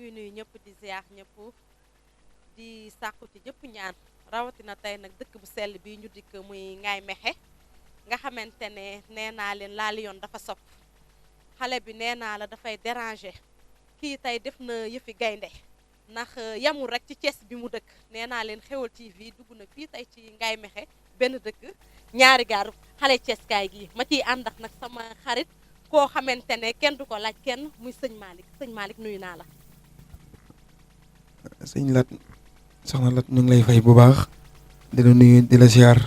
ngi nuyu ñëpp di ziar ñëpp di sàkku ci ñëpp ñaan rawatina tey nag dëkk bu sell bi ñu dikk muy Ngaye Mékhé nga xamante ne nee naa leen laa Lion dafa sopp xale bi nee naa la dafay déranger kii tey def na yëfi gaynde ndax yamul rek ci Thiès bi mu dëkk nee naa leen Xewal TV dugg na fii tey ci Ngaye Mékhé benn dëkk ñaari gaar xale Thiès kaay gi ma ciy àndax nag sama xarit koo xamante ne kenn du ko laaj kenn muy sëñ Malick nuyu naa la. sëñ Lat soxna Lat ñu ngi lay fay bu baax di la nuyu di la ziar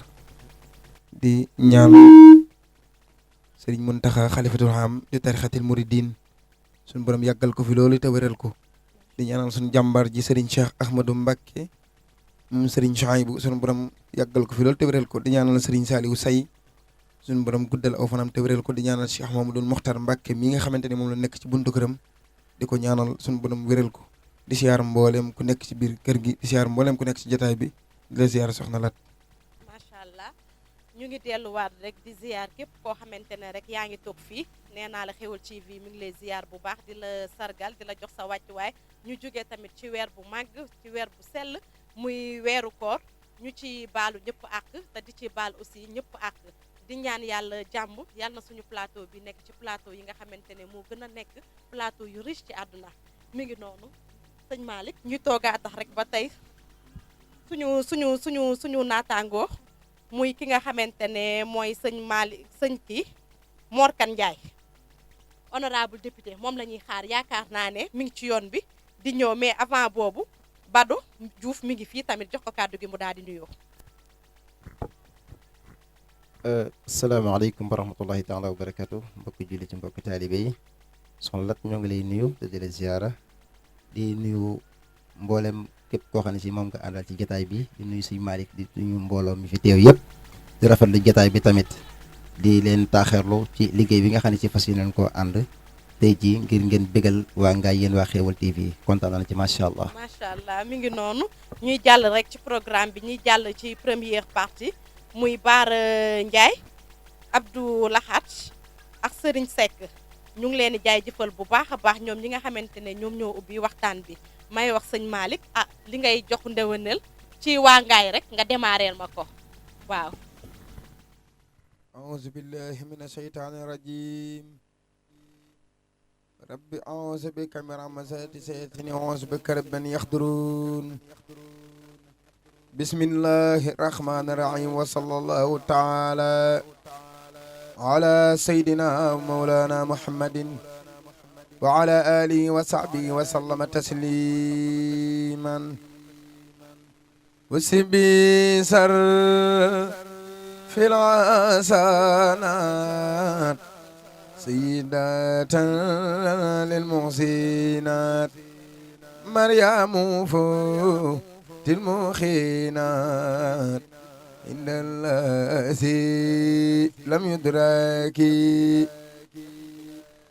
di ñaan sëriñ Muntaxa xalifatul am di tarixatil muridin suñu borom yàggal ko fi loolu te wéral ko di ñaanal suñu jàmbaar ji sëriñ Cheikh Ahmadou Mbacké moom sëriñ Chouaïbou suñu borom yàggal ko fi loolu te wéral ko di ñaanal sëriñ Saliou Say suñu borom guddal aw fanam te wéral ko di ñaanal Cheikh Mamadou Mokhtar Mbacké mi nga xamante ne moom la nekk ci buntu këram di ko ñaanal suñu borom wéral ko di siyaar mboolem ku nekk ci biir kër gi di siyaar mboolem ku nekk ci jotaay bi di la siyaar soxna Lat. macha allah ñu ngi delluwaat rek di ziar képp koo xamante ne rek yaa ngi toog fii nee naa la Xewal TV mi ngi lay ziar bu baax di la sargal di la jox sa wàccuwaay ñu jógee tamit ci weer bu màgg ci weer bu sell muy weeru koor ñu ci baalu ñëpp àq te di ci baal aussi ñëpp àq di ñaan yàlla jàmm yàlla na suñu plateau bi nekk ci plateau yi nga xamante ne moo gën a nekk plateau yu riche ci àdduna mi ngi noonu sëñ Malick ñu toogaa tax rek ba tey suñu naataangoo muy ki nga xamante ne mooy sëñ Malick sëñ kii Mor Kane Ndiaye honorable député moom la ñuy xaar yaakaar naa ne mi ngi ci yoon bi di ñëw mais avant boobu Bado Diouf mi ngi fii tamit jox ko kàddu gi mu daal di nuyoo. asalaamaaleykum wa rahmatullahi taala wa barakatu mbokki julli ci mbokki taalibe yi soxna Lat ñoo ngi lay nuyu te di la ziara di nuyu mboolem képp koo xam ne si moom nga àndal ci jataay bi di nuyu suñu Malick di nuyu mbooloo mi fi teew yëpp di rafetlu jataay bi tamit di leen taaxeerlu ci liggéey bi nga xam ne si fas yéeneen koo ànd tey jii ngir ngeen bégal waa Ngaye yéen waa Xewal TV kontaan na ci macha allah. macha allah mi ngi noonu ñuy jàll rek ci programme bi ñuy jàll ci première partie muy Baara Ndiaye Abdou Lahat ak Serigne Seck ñu ngi leen di jaay jëfal bu baax a baax ñoom ñi nga xamante ne ñoom ñoo ubbi waxtaan bi may wax sëñ Malick li ngay jox ndewenal ci waa Ngaye rek nga démarreel ma ko waaw. أعوذ بالله من الشيطان الرجيم ربي أعوذ بك من همزات الشياطين أعوذ بك رب أن يحضرون بسم الله الرحمن الرحيم وصلى الله تعالى على سيدنا مولانا محمد وعلى آله وصحبه وسلم تسليما وسبي سر في الحسنات سيدة للمحسنات مريم فوت المخينات إن الذي لم يدرك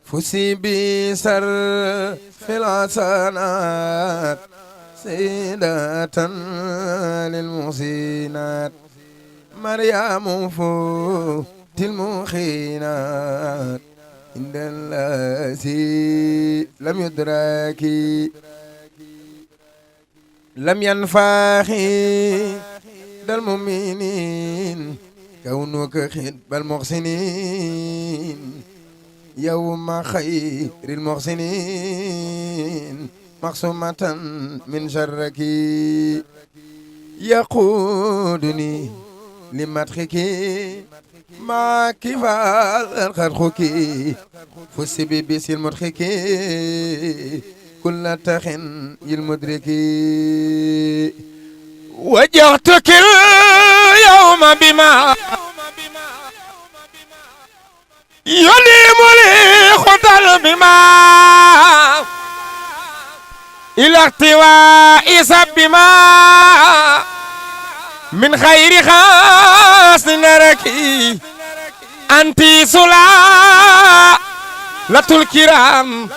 فسي بسر في الحسنات سيدة للمحسنات مريم فوت المخينات عند الذي لم يدرك لم ينفخي المؤمنين كونك خطب المحسنين يوم خير المحسنين مقسومة من شرك يقودني لمدحك ما كفال خلقك فسبي بسي المدحك كل تخن المدرك وجهتك اليوم بما يليم لي خطر بما إلى احتواء سبما من خير خاص نركي أنت سلالة الكرام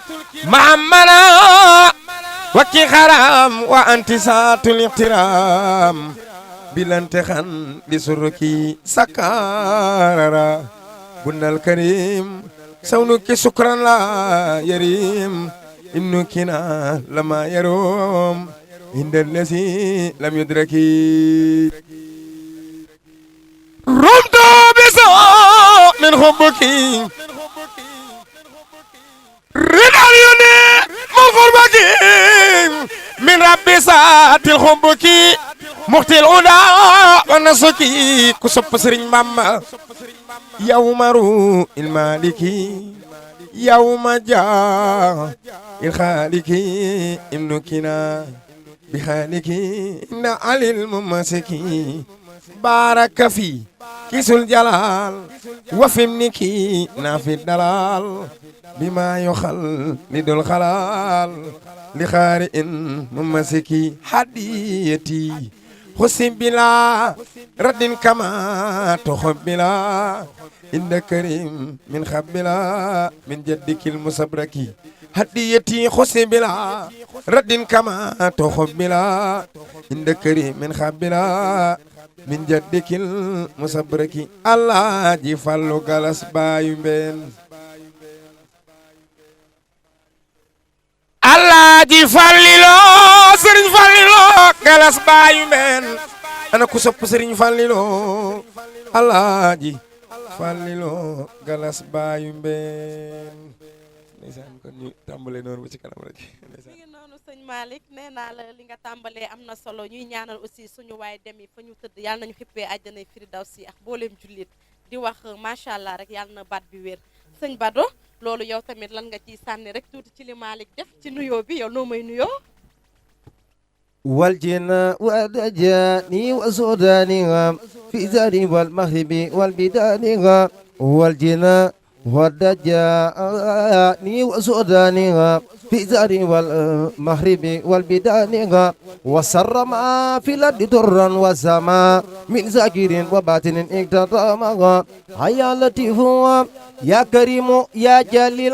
محمنا وكي خرام وأنت سات الاحترام بلانتخان لسركي سكارا بن الكريم سونك شكرا لا يريم ibnu kina lama yarom inda lesi lam yudraki rumtu bisa min hubbuki ridal yuni min qurbaki min rabbi saatil hubbuki muxtil uda wa nasuki ku sopp Sëriñ Bamba yawmaru il maliki yawma jaa il xaaliki ibnu kina bi xaaliki na alil mumasiki baraka fi kisul jalal wa fimniki na fi dalal bima yoxal li dul xalal li xaari in mumasiki hadiyati xusim bila raddin kama toxob bila inda karim min xabila min jaddikil musabraki hadiyati xusim bila raddin kama toxob bila inda karim min xabila min jaddikil musabraki allah ji fallu galas bayu mbeen Alaaji Fallilo Sëriñ Fallilo galas baayu mbeen ana ku sopp Sëriñ Fallilo Alaaji Fallilo galas baayu mbeen ndeysaan kon ñu tàmbalee noonu ba ci kanam rek mi ngi noonu sëñ Malick nee naa la li nga tàmbalee am na solo ñuy ñaanal aussi suñu waay dem yi fa ñu tëdd yàlla nañu xippee àjjanay firdawsi ak booleem jullit di wax macha allah rek yàlla na baat bi wér sëñ Bado loolu yow tamit lan nga ciy sànni rek tuuti ci li Malick def ci nuyoo bi yow noo may nuyoo والجنة والدجاني والسوداني في زاري والمغربي والبداني والجنة والدجاني والسوداني في زاري والمغربي والبداني وسر ما في الأرض درا والسماء من ذاكر وباطن اقتضى هيا لطيف يا كريم يا جليل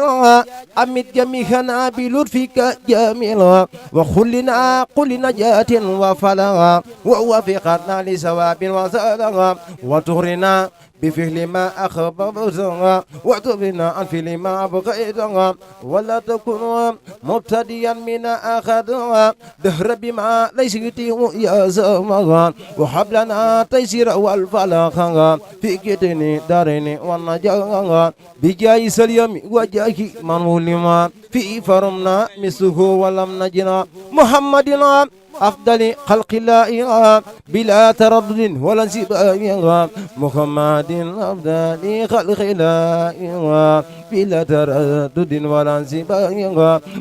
أمد جميعنا بلطفك جميلا وخلنا قل نجاة وفلاح ووفقنا لثواب وسلام وتغرنا بفعل ما أخبرتنا وتبنا عن فعل ما أبغيتنا ولا تكن مبتديا من أخذنا دهر بما ليس يتيه يا زمان وحب لنا تيسير والفلاح في كتني دارني والنجاة بجاي سليم وجاي من ولما في فرمنا مثله ولم نجنا محمدنا أفضل خلق الله بلا تردد ولا انسباء محمد أفضل خلق الله بلا تردد ولا انسباء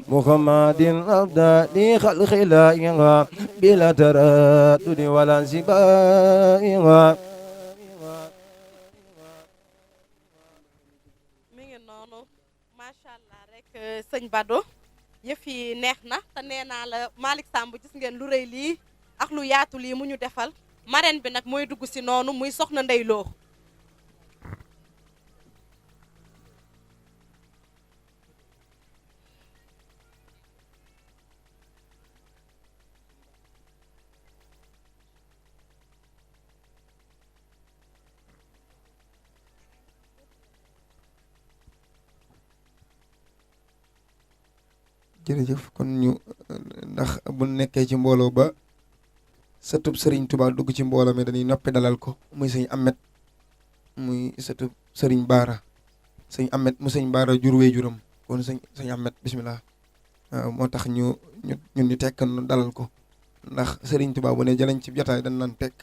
محمد أفضل خلق الله بلا تردد ولا انسباء mi ngi noonu macha allah rek sëñ Bado yëf yi neex na te nee naa la Malick Samb gis ngeen lu rëy lii ak lu yaatu lii mu ñu defal marraine bi nag mooy dugg si noonu muy soxna Ndey Lo jërëjëf kon ñu ndax bu nekkee ci mbooloo ba sëtub Sëriñ Tuubaa dugg ci mbooloo mi dañuy noppi dalal ko muy sëñ Amet muy sëtub Sëriñ Baara sëñ Amet mu sëñ Baara jur wee juram kon sëñ Amet bismillah waaw moo tax ñun ñu tekk dalal ko ndax Sëriñ Tuubaa bu ne jëlañ ci jotaay dañ naan tekk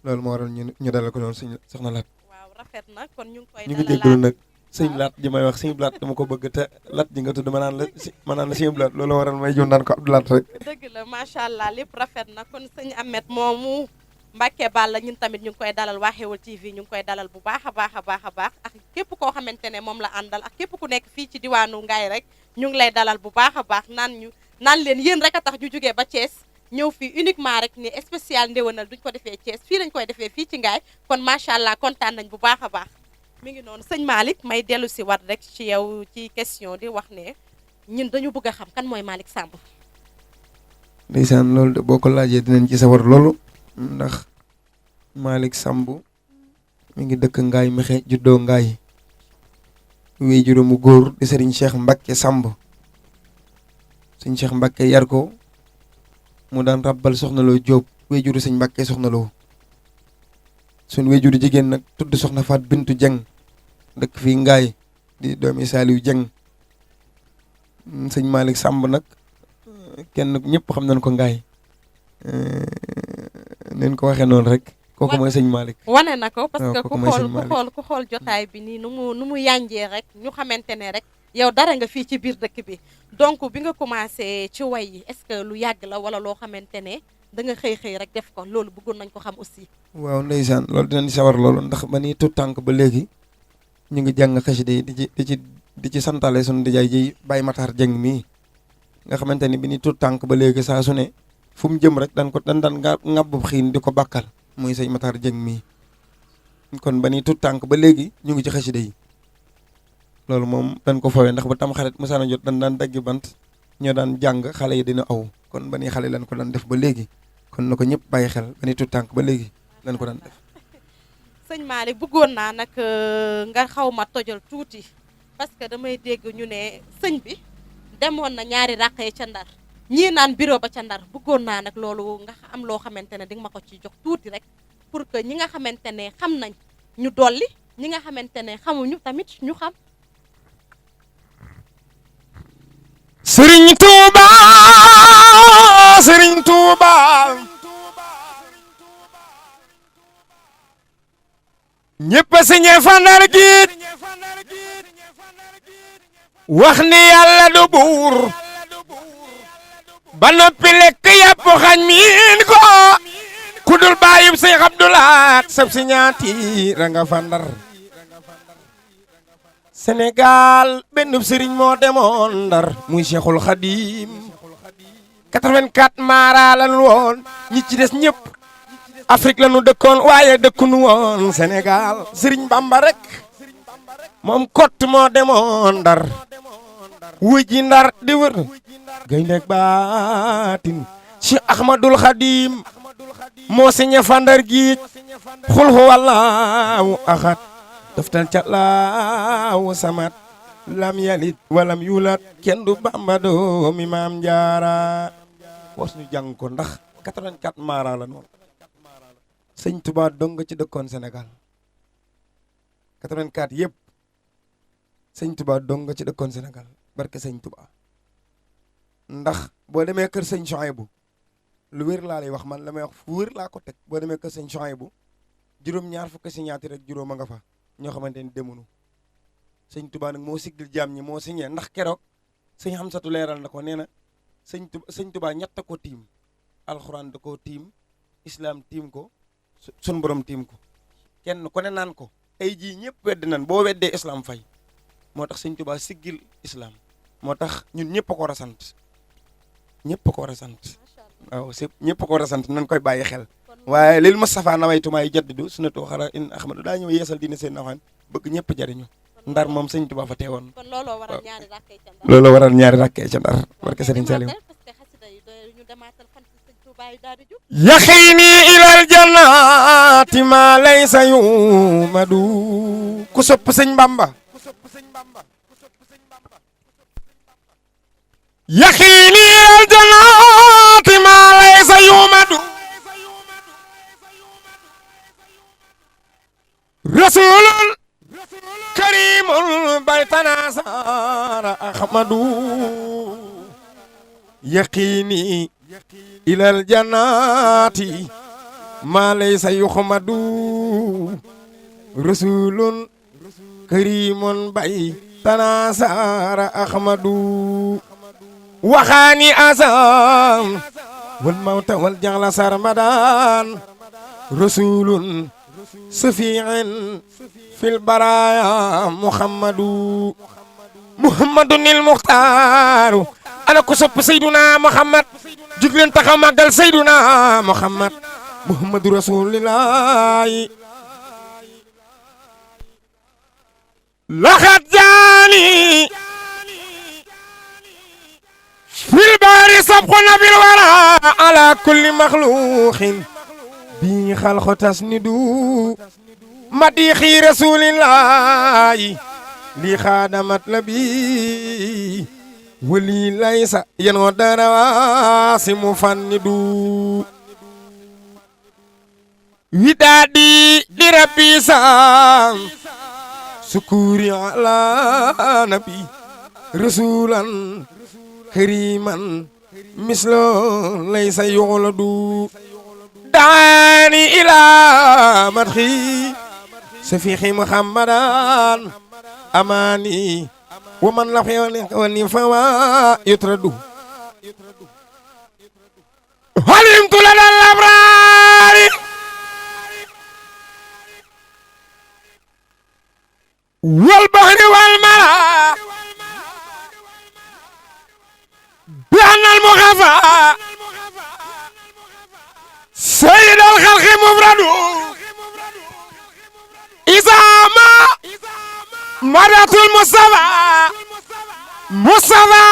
loolu moo waral ñu dalal ko noonu sëñ soxna Laat waaw rafet na kon ñu ngi koy ñu ngi jégalu nag sëñ Laat ji may wax sëñ Laat dama ko bëgg te Laat ji nga tudd ma naan la sëñ Laat loolu waral may jum naan ko Abdou Laat rek dëgg la macha allah lépp rafet na kon sëñ Amet moomu Mbacke Balla ñun tamit ñu ngi koy dalal waa Xewal TV ñu ngi koy dalal bu baax a baax a baax a baax ak képp koo xamante ne moom la àndal ak képp ku nekk fii ci diwaanu Ngaye rek ñu ngi lay dalal bu baax a baax naan leen yéen rek a tax ñu jógee ba Thiès ñëw fii uniquement rek ni spécial ndéwénal duñ ko defee Thiès fii lañ koy defee fii ci Ngaye kon macha allah kontaan nañ bu baax a baax mi ngi noonu sëñ Malick may dellu si wat rek ci yow ci question di wax ne ñun dañu bëgg a xam kan mooy Malick Samb. ndeysaan loolu de boo ko laajee dinañ ci sawar loolu ndax Malick Samb mi ngi dëkk Ngaye Mékhé juddoo Ngaye wéy juróomu góor di Serigne Cheikh Mbacke Samb sëñ Cheikh Mbacke yar ko mu daan rabbal soxna Lo Jóob wéyjuru sëñ Mbacke soxna Lo suñ wéyjuru jigéen nag tudd soxna Faat Bintu Jeng dëkk fii Ngaay di doomi Saaliw Jeng sëñ Malick Samb nag kenn ñëpp xam nañ ko Ngaay neen ko waxee noonu rek kooku mooy sëñ Malick. wane na ko parce que kooku mooy sëñ Malick. ku xool jotaay bi nii nu mu yànjee rek ñu xamante ne rek yow dara nga fii ci biir dëkk bi donc bi nga commencé ci way yi est-ce que lu yàgg la wala loo xamante ne da nga xëy rek def ko loolu bëggoon nañ ko xam aussi. waaw ndeysaan loolu dinañ sawar loolu ndax ba nii tout tànk ba léegi ñu ngi jàng xasida yi di ci santale sunu dijaay ji Baye Matar Jeng mii nga xamante ni bi ni tout tànk ba léegi saa su ne fu mu jëm rek daan ŋàbbub xiin di ko bàkkal muy sëñ Matar Jeng mii kon ba ni tout tànk ba léegi ñu ngi ci xasida yi loolu moom dañ ko fowee ndax ba tam xarit musaana jot dañ daan daggi bant ñoo daan jàng xale yi dina aw kon ba ni xale lañ ko daan def ba léegi kon na ko ñëpp bàyyi xel ba ni tout tànk ba léegi lañ ko daan def. sëñ Malick bëggoon naa nag nga xaw ma tojal tuuti parce que damay dégg ñu ne sëñ bi demoon na ñaari ràqee ca Ndar ñii naan bureau ba ca Ndar bëggoon naa nag loolu nga am loo xamante ne di nga ma ko ci jox tuuti rek pour que ñi nga xamante ne xam nañ ñu dolli ñi nga xamante ne xamuñu tamit ñu xam. Sëriñ Tuuba Sëriñ Tuuba ñëpp a signé fa Ndar giit wax ni yàlla du buur ba noppi lekk yàpp xañ miin ko ku dul bàyyib Seex Abdulaat sab si ñaati ranga fa Ndar Sénégal benn sëriñ moo demoon Ndar muy Cheikhul Khadim 84 maara lan woon ñi ci des ñëpp Afrique la nu dëkkoon waaye dëkkunu woon Sénégal sëriñ Bamba rek moom kott moo demoon Ndar wuy ji Ndar di wër gaynde baatin Cheikh Ahmadul Khadim moo signé fa Ndar giij xul huwallaahu ahad daftal ca laawu samat lam yalit walam yulat kenn du Bamba doomi Maam Jaara was ñu jàng ko ndax 84 maara la noonu sëñ Touba dong nga ci dëkkoon Sénégal 84 yëpp sëñ Touba dong nga ci dëkkoon Sénégal barke sëñ Touba ndax boo demee kër sëñ Chouaïbou lu wér laa lay wax man la may wax fu wér laa ko teg boo demee kër sëñ Chouaïbou juróom-ñaar fukki si ñaati rek juróom a nga fa ñoo xamante ni demunu sëñ Touba nag moo siggil jaam ñi moo signé ndax keroog sëñ Xamsatu leeral na ko nee na sëñ Touba ñett ko tiim alxuraan da koo tiim islam tiim ko sun borom tiim ko kenn ku ne naan ko tey jii ñëpp wedd nan boo weddee islam fay moo tax sëñ Touba siggil islam moo tax ñun ñëpp a ko war a sant ñëpp a ko war a sant waaw c'est ñëpp a ko war a sant nañ koy bàyyi xel waaye lil Mustafa nawaytumaay jaddidu sunnatu xara in ahmadu daa ñëw yeesal diine seen naxaan bëgg ñëpp jariñu Ndar moom sëñ Touba fa teewoon kon looloo waral ñaari rakkee ca Ndar looloo waral ñaari rakkee ca Ndar barke Sëriñ Saliou yaxiini ilal jannaati ma laysa yumadu ku sopp sëñ Bamba yaxiini ilal jannaati ma laysa yumadu rasulul karimul baytana sara ahmadu yaqiini ilal jannaati ma laysa yuxmadu rasulun karimun baytana sara ahmadu waxaani asam wal mawta wal jahla sarmadan rasulun safiin fil baraya muhammadun il muxtaaru ana ko sopp sayduna muhammad jug leen taxaw màggal sayduna muhammad muhammadu rasulillahi laxat jaani fil bari sabquna bil wara ala kulli maxluqin bi xalqu tasnidu madixi rasulillahi li xaadamat la bi wali laysa yanoo dara waasi mu fannidu widaadi di rabbi sam sukuri ala nabi rasulan kariman mislo laysa yughladu daani ila madhi safihi muhammadan amani wa man la wani fawa yutradu halimtu lana al-abrari wal bahri wal mara bi anna al-mughafa sayyid al-khalqi mufradu izama madatul mustafa mustafa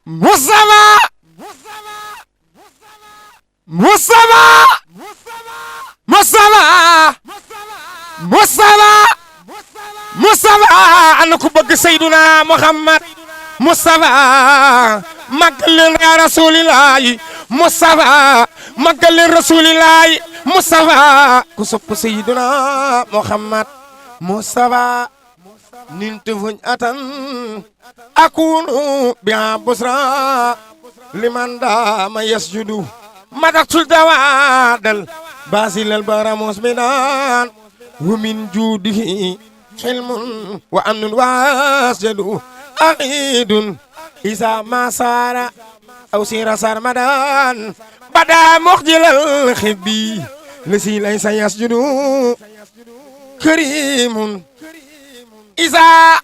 mustafa mustafa mustafa mustafa mustafa ana ku bëgg sayyiduna muhammad mustafa màggal leen ya rasulillahi mustafa màggal leen rasulillahi mustafa ku sopp sayyiduna muhammad mustafa nintu fuñ atan akunu biha busra liman dama yasjudu madaktul dawadal basil al baramus minan wa min judihi hilmun wa amnun wasjadu aqidun isa masara aw sira sarmadan bada mukhjilal khibbi lasi laysa yasjudu karimun isa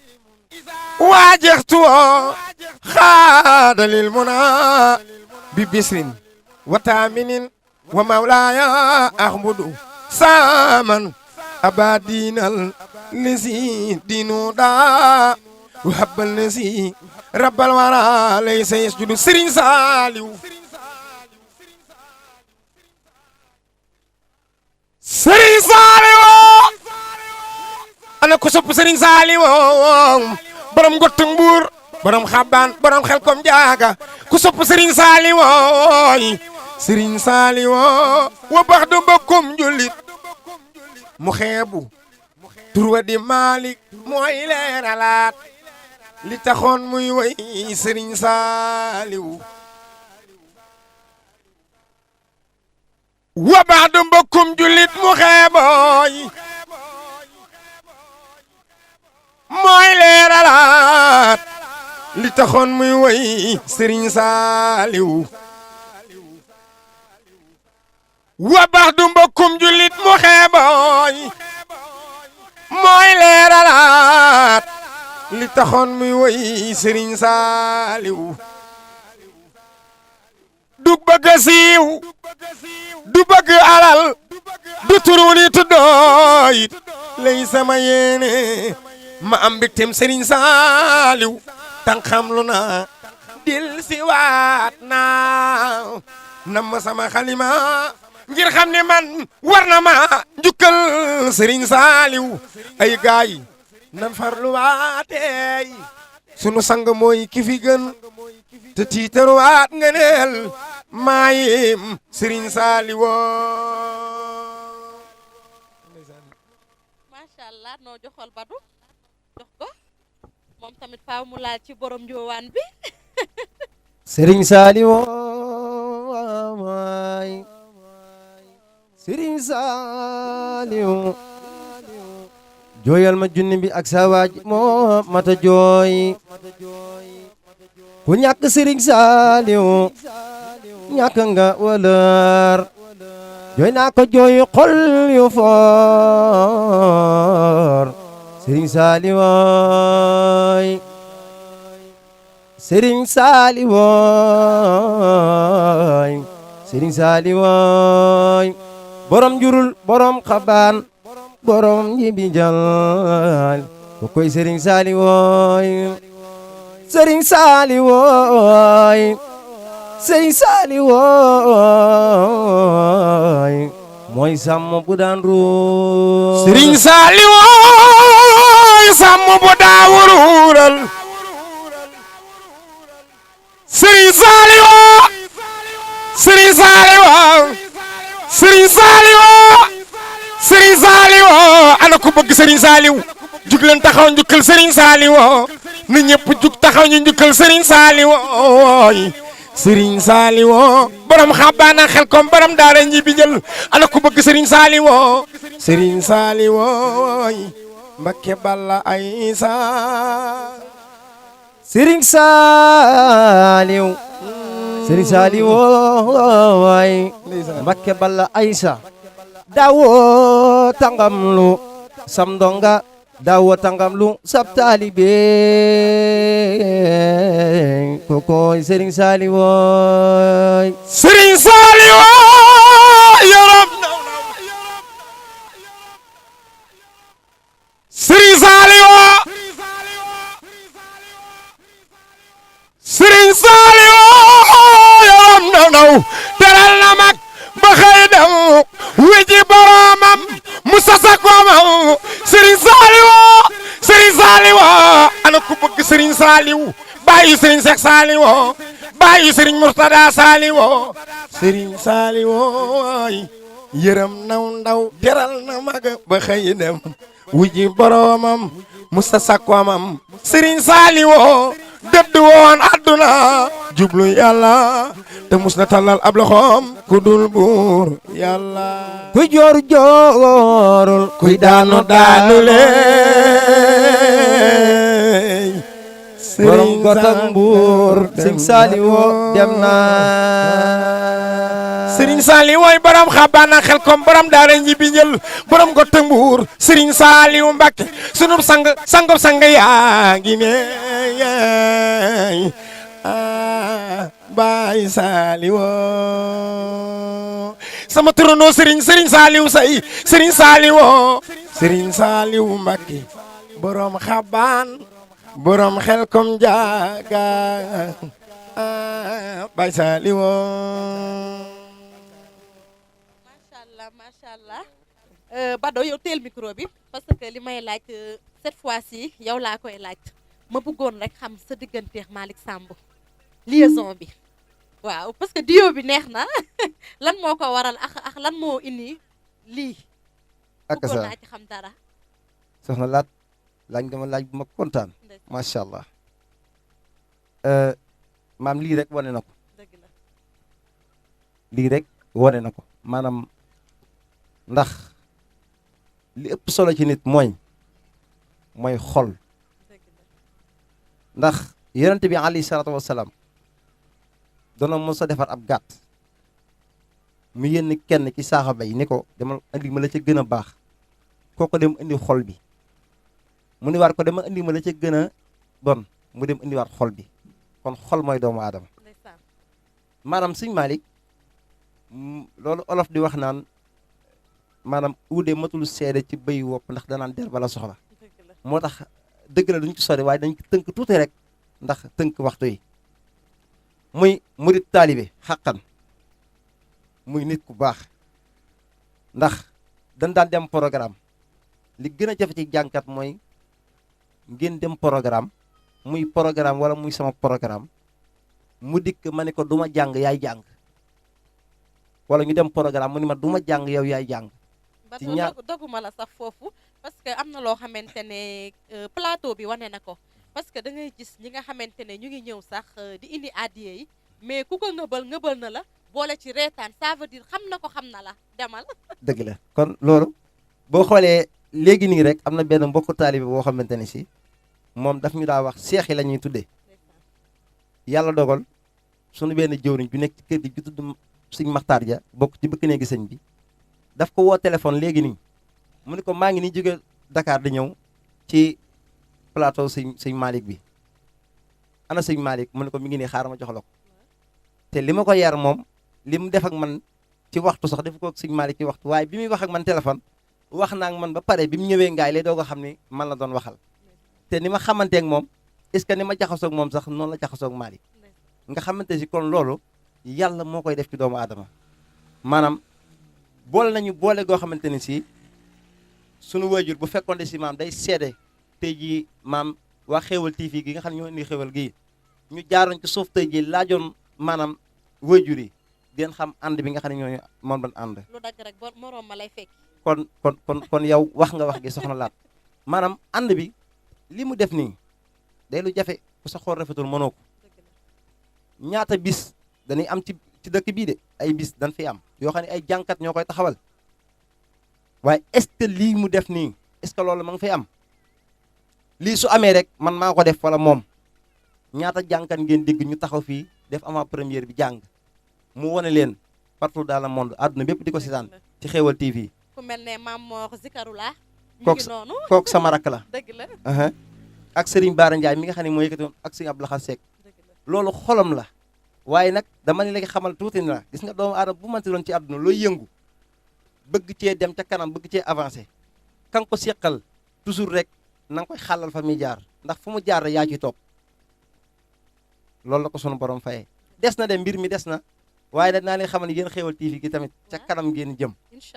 wajhtu khada lil muna bi bisrin wa taminin wa mawlaya ahmudu saman abadinal lisi dinuda wa habbal lisi rabbal wara laysa yasjudu Serigne Saliou Serigne Saliou ana ko sopp Serigne Saliou borom ngottung buur borom xaban borom xel kom jaaga ku sopp Serigne Saliou Serigne Saliou wa bax do bokkum julit mu xeebu turwa di Malik mooy leeralaat li taxoon muy way Serigne Saliou wa bax do bokkum julit mu xeebooy mooy leeralaat li taxoon muy way Serigne Saliou wa bax du mbokkum julit mu xeebooy mooy leeralaat li taxoon muy way Serigne Saliou du bëgg siiw du bëgg alal du turu ni tuddooy lay sama yéene ma am mbégteem Serigne Saliou tan xam lu na dil si waat naa nam sama xalima ngir xam ne man war na ma njukkal Serigne Saliou ay gaay nan farlu waatey sunu sang mooy ki fi gën te tiitaru waat nga neel maayim Serigne Saliou machallah noo joxol badu jox ko moom tamit faaw mu laal ci borom njoowaan bi Serigne Saliou waay Serigne Saliou jooyal ma junni bi ak sa waaj moo mata jooy ku ñàkk Serigne Saliou ñàkk nga wëlër jooy naa ko jooy xol yu foor Serigne Saliou waay Serigne Saliou waay Serigne Saliou waay borom jurul borom xabaan borom yibi jal ko koy Serigne Saliou waay Serigne Saliou waay Serigne Saliou waay mooy sàmm bu daan ruur Serigne Saliou waay sàmm bu daa wuruural Serigne Saliou Serigne Saliou Serigne Saliou Serigne Saliou ana ku bëgg Serigne Saliou jug leen taxaw njukkal Serigne Saliou na ñëpp jug taxaw ñu njukkal Serigne Saliou Serigne Saliou borom xabaana xel kom borom daara ñi bi jël ana ku bëgg Serigne Saliou Serigne Saliou Mbakke Balla Aïssa Serigne Saliou Serigne Saliou waay Mbakke Balla Aïssa dawo tangamlu sam ndonga dawo tangamlu sab taalibe kokoy Serigne Saliou waay Serigne Saliou yaram Serigne Saliou Serigne Saliou yaram naw teral na mag ba xëy dem wiji boromam mu sasa komam Serigne Saliou Serigne Saliou ana ku bëgg Serigne Saliou bàyyi Serigne Seck Saliou bàyyi Serigne Mourtada Saliou Serigne Saliou yërëm naw ndaw teral na mag ba xëy dem wiji boromam mu sasa komam Serigne Saliou dëdd woon àdduna jublu yàlla te mus na tàllal ab loxoom ku dul buur yàlla kuy jooru joorul kuy daanu daanu leey borom gotak mbuur Serigne Saliou dem na Serigne Saliou wooy borom xabaana xel kom borom daara ñi bi njël borom gotak mbuur Serigne Saliou Mbacké sunub sangub sang yaa ngi ne Baay Saliou sama turandoo Serigne Saliou say Serigne Saliou Mbacké borom xabaan borom xel kom jaaga Baay Saliou macha allah Bado yow teel micro bi parce que li may laaj cette fois-ci yow laa koy laaj ma bëggoon rek xam sa digganteex Malick Samb liaison bi waaw parce que duo bi neex na lan moo ko waral ak lan moo indi lii ak bëggoon sa naa ci xam dara soxna laaj nga ma laaj bu ma kontaan macha allah maam lii rek wane na ko dëgg la lii rek wane na ko maanaam ndax li ëpp solo ci nit mooy xol dëgg la ndax yonent bi alayhi salaatu wasalaam doona mos a defar ab gàtt mu yénn kenn ci saxaaba yi ni ko demal indi ma la ca gën a baax kooko dem indi xol bi mu ni war ko demal indi ma la ca gën a bon mu dem indi waat xol bi kon xol mooy doomu aadama ndeysaan maanaam sëñ Malick loolu olof di wax naan maanaam uude matul seede ci béy wopp ndax danaan der bala soxla dëgg la moo tax dëgg la duñ ci sori waaye dañ ci tënk tuuti rek ndax tënk waxtu yi muy murit taalibe xaqan muy nit ku baax ndax dañ daan dem programme li gën a jafe ci jànkat mooy ngeen dem programme muy programme wala muy sama programme mu dikk ma ne ko du ma jàng yaay jàng wala ñu dem programme mu ni ma du ma jàng yow yaay jàng ci ñaar doguma la sax foofu parce que am na loo xamante ne plateau bi wane na ko parce que da ngay gis ñi nga xamante ne ñu ngi ñëw sax di indi addiye yi mais ku ko ngëbal na la boole ci reetaan ça veut dire xam na ko xam na la demal dëgg la kon loolu boo xoolee léegi nii rek am na benn mbokku taalibe boo xamante ne si moom daf ñu daa wax seex yi la ñuy tuddee yàlla dogal sunu benn jëwriñ ju nekk ci kër gi ju tudd sëñ Maxtaar Ja bokk ci bëkk néegi sëñ bi daf ko woo téléphone léegi nii mu ne ko maa ngi ni jóge Dakar di ñëw ci plateau sëñ Malick bi ana sëñ Malick mu ne ko mi ngi nii xaaral ma jox la ko te li ma ko yar moom li mu def ak man ci waxtu sax def ko ak sëñ Malick ci waxtu waaye bi muy wax ak man téléphone wax naa ak man ba pare bi mu ñëwee ngaay lay doo ko xam ni man la doon waxal te ni ma xamanteeg moom est-ce que ni ma jaxasoog moom sax noonu la jaxasoog Malick nga xamante si kon loolu yàlla moo koy def ci doomu aadama maanaam boole nañu boole goo xamante ni si sunu waajur bu fekkoon de si maam day seede tey jii maam waa xéewal TV gi nga xam ne ñoo indi xéewal gii ñu jaaroon ci suuf tey ji laajoon maanaam waajur yi den xam ànd bi nga xam ne ñooñu moom ban ànd lu dagg rek moroom ma lay fekk. kon yow wax nga wax gi soxna Laat maanaam ànd bi li mu def nii day lu jafe ku sa xool rafetul mënoo ko ñaata bis dañuy am ci dëkk bii de ay bis dañ fi am yoo xam ne ay jànkat ñoo koy taxawal waaye est-ce que lii mu def nii est-ce que loolu ma ngi fay am lii su amee rek man maa ko def wala moom ñaata jànkat ngeen dégg ñu taxaw fii def avant première bi jàng mu wane leen partout dans le monde àdduna bépp di ko seetaan ci Xéewal TV. ku mel ne Maam Mor Zikarula. kooku sama rakk la. dëgg la. ak Serigne Bara Ndiaye mi nga xam ne moo yëkkati woon ak Serigne Abdou Lahad Seck loolu xolam la waaye nag dama ne léegi xamal tuuti na gis nga doomu aadama bu mënti doon ci àdduna looy yëngu bëgg cee dem ca kanam bëgg cee avancé kan ko seqal toujours rek na nga koy xàllal fa muy jaar ndax fu mu jaar rek yaa ciy topp loolu la ko sunu borom fayee des na de mbir mi des na waaye nag naa leen xamal ne yéen Xéewal TV gi tamit ca kanam ngeen jëm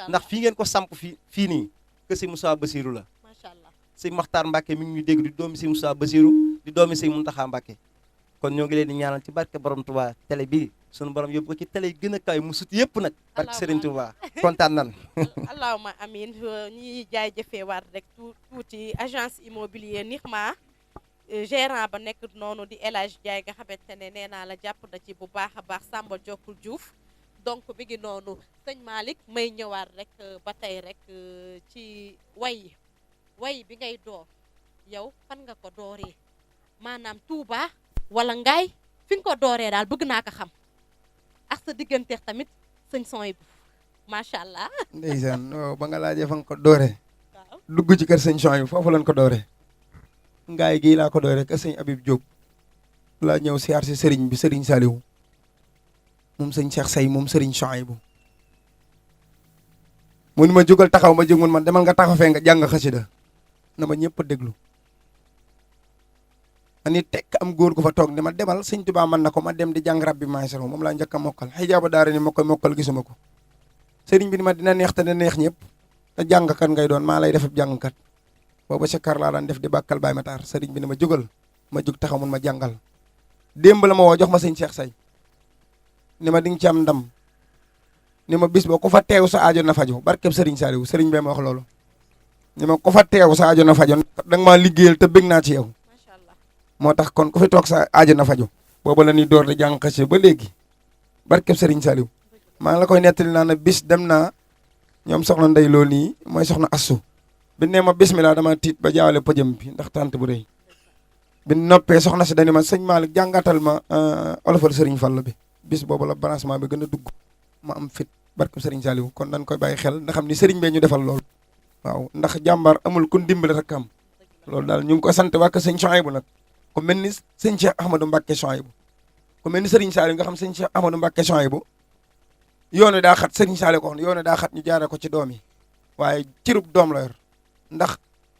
ndax fii ngeen ko samp fii nii que si Moussa Bassirou la macha allah si Makhtar Mbacke mi ngi ñu dégg di doomi si Moussa Bassirou di doomi si Mountakha Mbacke kon ñoo ngi leen di ñaanal ci barke borom Touba télé bi sunu borom yóbbu ko ci télé yi gën a kaw mu sut yëpp nag barke Serigne Touba kontaan nan allahuma amin ñi jaay jëfeewaat rek tuuti agence immobilier Nixma gérant ba nekk noonu di El Hadj Ndiaye nga xamante ne nee naa la jàpp na ci bu baax a baax Samba Jokkul Diouf donc bi ngi noonu sëñ Malick may ñëwaat rek ba tey rek ci way bi ngay door yow fan nga ko dooree maanaam Touba wala Ngaay fi nga ko dooree daal bëgg naa ko xam ak sa digganteex tamit sëñ Soy bu macha allah. ndeysaan waaw ba nga laajee fa nga ko dooree. waaw dugg ci kër sëñ Soy bu foofu lañ ko dooree. Ngaay gii laa ko dooree kër sëñ Habib Diop laa ñëw siyaar si sëriñ bi sëriñ Saliou moom sëñ Cheikh Say moom sëriñ Soy bu mu ni ma jógal taxaw ma jóg mun man demal nga taxaw fee nga jàng xasida na ma ñëpp déglu ma ni tekk am góor gu fa toog ne ma demal sëñ Tuubaa mën na ko ma dem di jàng rabbi maasaro moom laa njëkk a mokkal xijaaba daara ni ma koy mokkal gisuma ko sëriñ bi ni ma dina neex te dina neex ñëpp te jàngkat ngay doon maa lay def jàngkat booba sa kar laa daan def di bàkkal Baay Matar sëriñ bi ne ma jógal ma jóg taxaw mun ma jàngal démb la ma woo jox ma sëñ Cheikh Say ni ma di nga ci am ndam ni ma bis boo ko fa teew sa aajo na faju barkeb sëriñ Saliou sëriñ bee ma wax loolu ni ma ko fa teew sa aajo na faju da nga maa liggéeyal te bëgg naa ci yow moo tax kon ku fi toog sa aajo na faju booba la ñuy door di jàng xasida ba léegi barkeb sëriñ Saliou maa ngi la koy nettali naa ne bis dem naa ñoom soxna Ndey loolu nii mooy soxna Assu bi nee ma bismillah dama tiit ba jaawale pëjëm bi ndax tànt bu rëy bi noppee soxna si dañu ma sëñ Malick jàngatal ma olofal sëriñ Fall bi bis boobu la branchement bi gën a dugg ma am fit barkeb sëriñ Saliou kon dañ koy bàyyi xel ndax xam ni sëriñ bee ñu defal loolu waaw ndax jàmbaar amul kun dimbali rek am loolu daal ñu ngi ko sant waa sëñ Souhaïbou nag ku mel ni sëñ Cheikh Ahmadou Mbacké Souhaïbou ku mel ni sëriñ Saliou nga xam sëñ Cheikh Ahmadou Mbacké Souhaïbou yoonu daa xat sëriñ Saliou ko wax yoonu daa xat ñu jaaree ko ci doom yi waaye cirub doom la yor ndax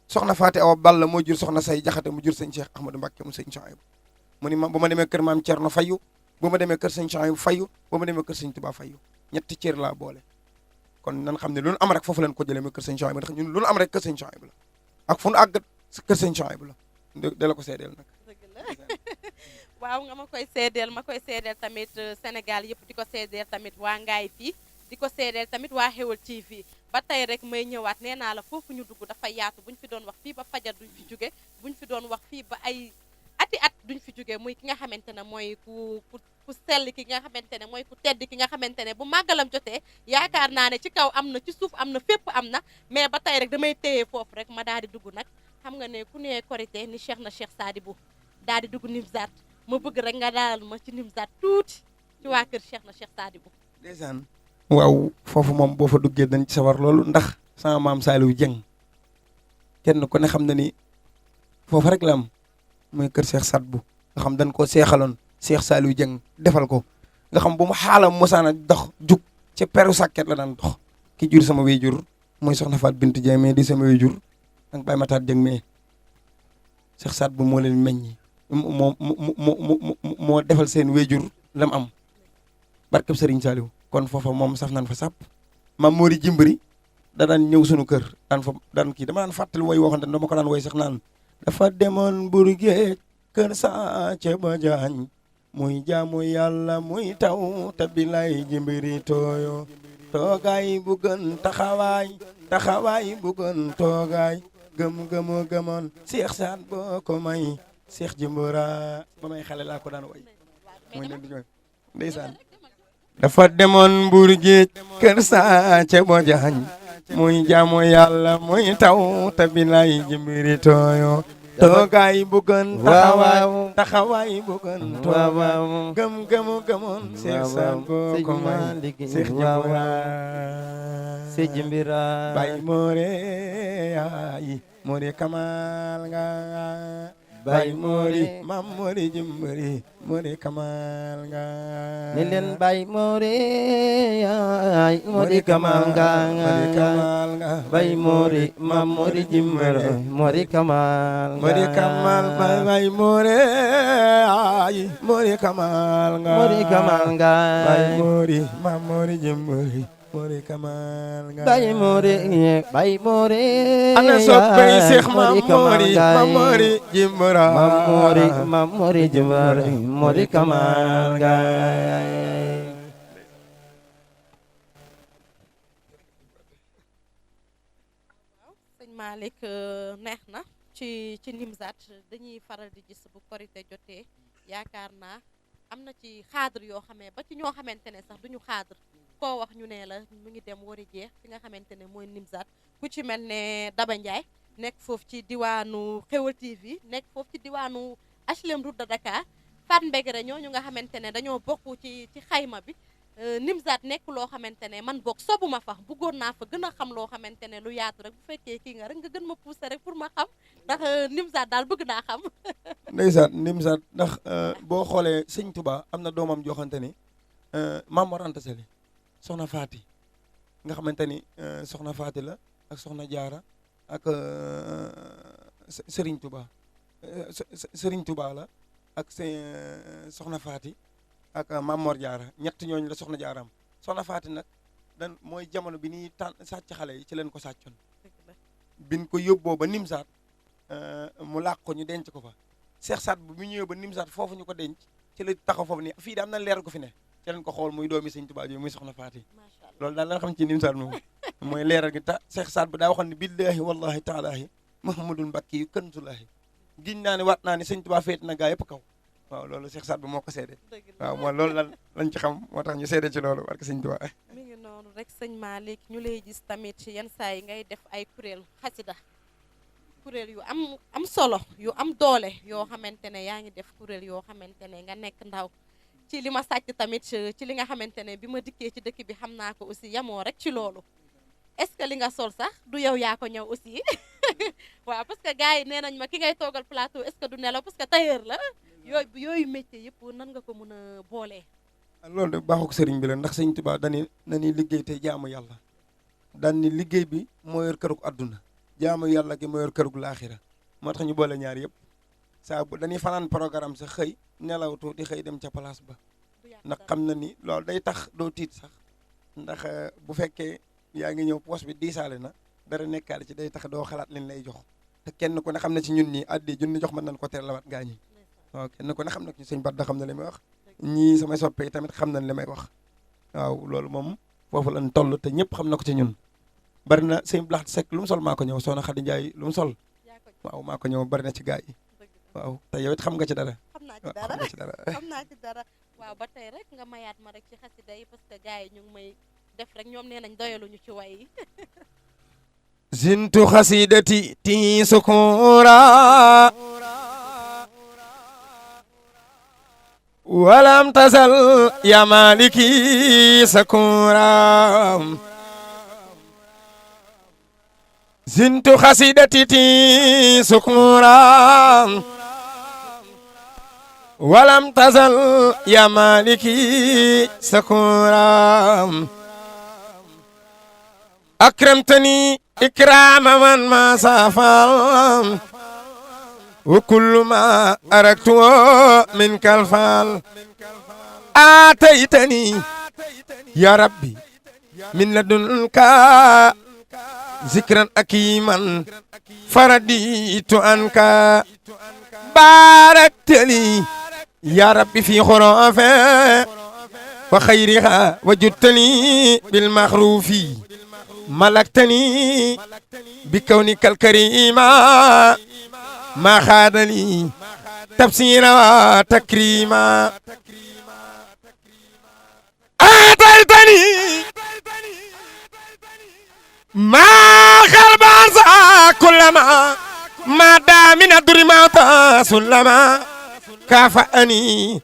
soxna Faati Awa Balla moo jur soxna Say Jaxate mu jur sëñ Cheikh Ahmadou Mbacké mu sëñ Souhaïbou mu ni ma bu ma demee kër maam Cerno fayu bu ma demee kër sëñ Souhaïbou fayu bu ma demee kër sëñ Touba fayu ñetti cër laa boole kon nan xam ne lu nu am rek foofu leen ko jëlee muy kër sëñ Souhaïbou ndax ñun lu nu am rek kër sëñ Souhaïbou la ak fu nu àgg kër sëñ Souhaïbou la da la ko seedeel nag waaw nga ma koy seedeel tamit Sénégal yëpp di ko seedeel tamit waa Ngaay fii di ko seedeel tamit waa Xéewal TV ba tey rek may ñëwaat nee naa la foofu ñu dugg dafa yaatu buñ fi doon wax fii ba fajar duñ fi jóge buñ fi doon wax fii ba ay ati at duñ fi jóge muy ki nga xamante ne mooy ku sell ki nga xamante ne mooy ku tedd ki nga xamante ne bu màggalam jotee yaakaar naa ne ci kaw am na ci suuf am na fépp am na mais ba tey rek damay téye foofu rek ma daal di dugg nag xam nga ne ku ne korité ni Cheikh na Cheikh Sadibou daal di dugg Nimzaat ma bëgg rek nga dalal ma ci Nimzaat tuuti ci waa kër Cheikh na Cheikh Sadibou ndeysaan waaw foofu moom boo fa duggee dañ ci sawar loolu ndax sama maam Saliou Dieng kenn ku ne xam na ni foofu rek la am muy kër Cheikh Sadibou nga xam dañ koo seexaloon Cheikh Saliou Dieng defal ko nga xam bu mu xaalam mosaana dox jug ci peru sàkket la daan dox ki jur sama wéyjur mooy soxna Faat Bintu Dieng mais di sama wéyjur ak Baye Matar Dieng mais Cheikh Sadibou moo leen meññi moo defal seen wéyjur lam am barkeb Serigne Saliou kon foofa moom saf nañ fa sàpp maam Mori Jimbiri da daan ñëw sunu kër daan kii dama daan fàttali woy woo xam ne dama ko daan woy sax naan dafa demoon mburu géej kër Sathie ba Diagne muy jaamu yàlla muy taw te bilay jimbiri tooyo toogaay bu gën taxawaay bu gën toogaay gëm-gëmu gëmoon Seex Saat boo ko may Seex Jimbira ba may xale laa ko daan way muy leen di ñooy ndeysaan dafa demoon Mbuur Géej kër Sathie ba Diagne muy jaamu yàlla muy taw te bilay jimbiri tooyo toogaay bu gën taxawaay bu gën toogaay gëm-gëmu gëmoon Seex Saat boo ko may Seex Jimbira bay moore yaay moore kamal nga bay moore mam moore Jimbiri moore kamal nga ni leen bay moore yaay moore kamal nga bay moore mam moore Jimbiri moore kamal bay moore yaay moore kamal nga bay moore mam moore Jimbiri moore kamal nga bay moore ana soppay Seex mam moore Jimbira mam moore Jimbira moore kamal nga sëñ Malick neex na ci Nimzaat dañuy faral di gis bu korite jotee yaakaar naa am na ci cadre yoo xamee ba ci ñoo xamante ne sax duñu cadre koo wax ñu ne la mu ngi dem war a jeex fi nga xamante ne mooy Nimzaat ku ci mel ne Daba Ndiaye nekk foofu ci diwaanu Xewal TV nekk foofu ci diwaanu HLM route de Dakar Fat Mbegere ñooñu nga xamante ne dañoo bokk ci xayma bi Nimzaat nekk loo xamante ne man bokk sobuma fa bëggoon naa fa gën a xam loo xamante ne lu yaatu rek bu fekkee kii nga rek nga gën ma pousser rek pour ma xam ndax Nimzaat daal bëgg naa xam ndeysaan Nimzaat ndax boo xoolee sëñ Touba am na doomam joo xamante ni Maam Mor Anta Sali soxna Faati nga xamante ni soxna Faati la ak soxna Jaara ak Serigne Touba Serigne Touba la ak soxna Faati ak Maam Mor Jaara ñett ñooñu la soxna Jaaraam soxna Faati nag dan mooy jamono bi ñuy sàcc xale yi ci leen ko sàccoon bin ko yóbboo ba Nimzaat mu làq ko ñu denc ko fa Seex Saat bu mu ñëwee ba Nimzaat foofu ñu ko denc ci la taxaw foofu ni fii da am na leer gu fi ne ci leen ko xool muy doomi Sëñ Tuubaa ji muy soxna Faati loolu daal la xam ci Nimzaat moom mooy leeral gi ta Seex Saat bu daa waxoon ne billaahi wallahi taalaahi Muhammadul Mbakki yu kanzulaahi giñ naa ne waat naa ne Sëñ Tuubaa féet na gaa yëpp kaw waaw loolu Seex Saat bu moo ko seede waaw mooy loolu lan lañ ci xam moo tax ñu seede ci loolu barke Sëñ Tuubaa mi ngi noonu rek sëñ Malick ñu lay gis tamit yenn saa yi ngay def ay kuréel xasida kuréel yu am solo yu am doole yoo xamante ne yaa ngi def kuréel yoo xamante ne nga nekk ndaw ci li ma sàcc tamit ci li nga xamante ne bi ma dikkee ci dëkk bi xam naa ko aussi yamoo rek ci loolu est-ce que li nga sol sax du yow yaa ko ñëw aussi waaw parce que gars yi nee nañ ma ki ngay toogal plateau est-ce que du nelaw parce que tailleur la yooyu métier yëpp nan nga ko mën a boolee. loolu de baaxuk sëriñ bi la ndax Sëñ Tuubaa dañuy liggéey te jaamu yàlla daan ni liggéey bi moo yor kërug àdduna jaamu yàlla gi moo yor kërug laaxira moo tax ñu boole ñaar yëpp saa bu dañuy fanaan programme sax xëy nelaw tuuti xëy dem ca place ba ndax xam na ni loolu day tax doo tiit sax ndax bu fekkee yaa ngi ñëw poche bi diisaale na dara nekkaale ci day tax doo xalaat liñ lay jox te kenn ku ne xam ne ci ñun nii addi junni jox mën nañ ko teel lawaat gaañi waaw kenn ku ne xam na ci sëñ Bat da xam na li may wax ñii samay soppee tamit xam nañ li may wax waaw loolu moom foofu lañ toll te ñëpp xam na ko ci ñun bari na sëñ Blaat Seck lu mu sol maa ko ñëw Soxna Xadi Njaay lu mu sol waaw maa ko ñëw bari na ci gaa yi waaw te yow it xam nga ci dara xam naa ci dara waaw ba tey rek nga mayaat ma rek ci xasida yi parce que gars yi ñu ngi may def rek ñoom nee nañ doyaluñu ci way yi zintu xasidati ti sukura walam tasal ya maliki sakura zintu xasidati ti sukura walam tasal ya maliki sakura akramtani ikrama man ma safal wa kullu ma araktu min kalfal ataytani ya rabbi min ladunka zikran akiman faraditu anka باركت لي يا ربي في خرافه وخيرها وجدتني بالمخروف ملكتني بكونك الكريم ما خاد لي تفسيرا وتكريما آتيتني ما خربان كلما ما دام من الدر ما سلما كافأني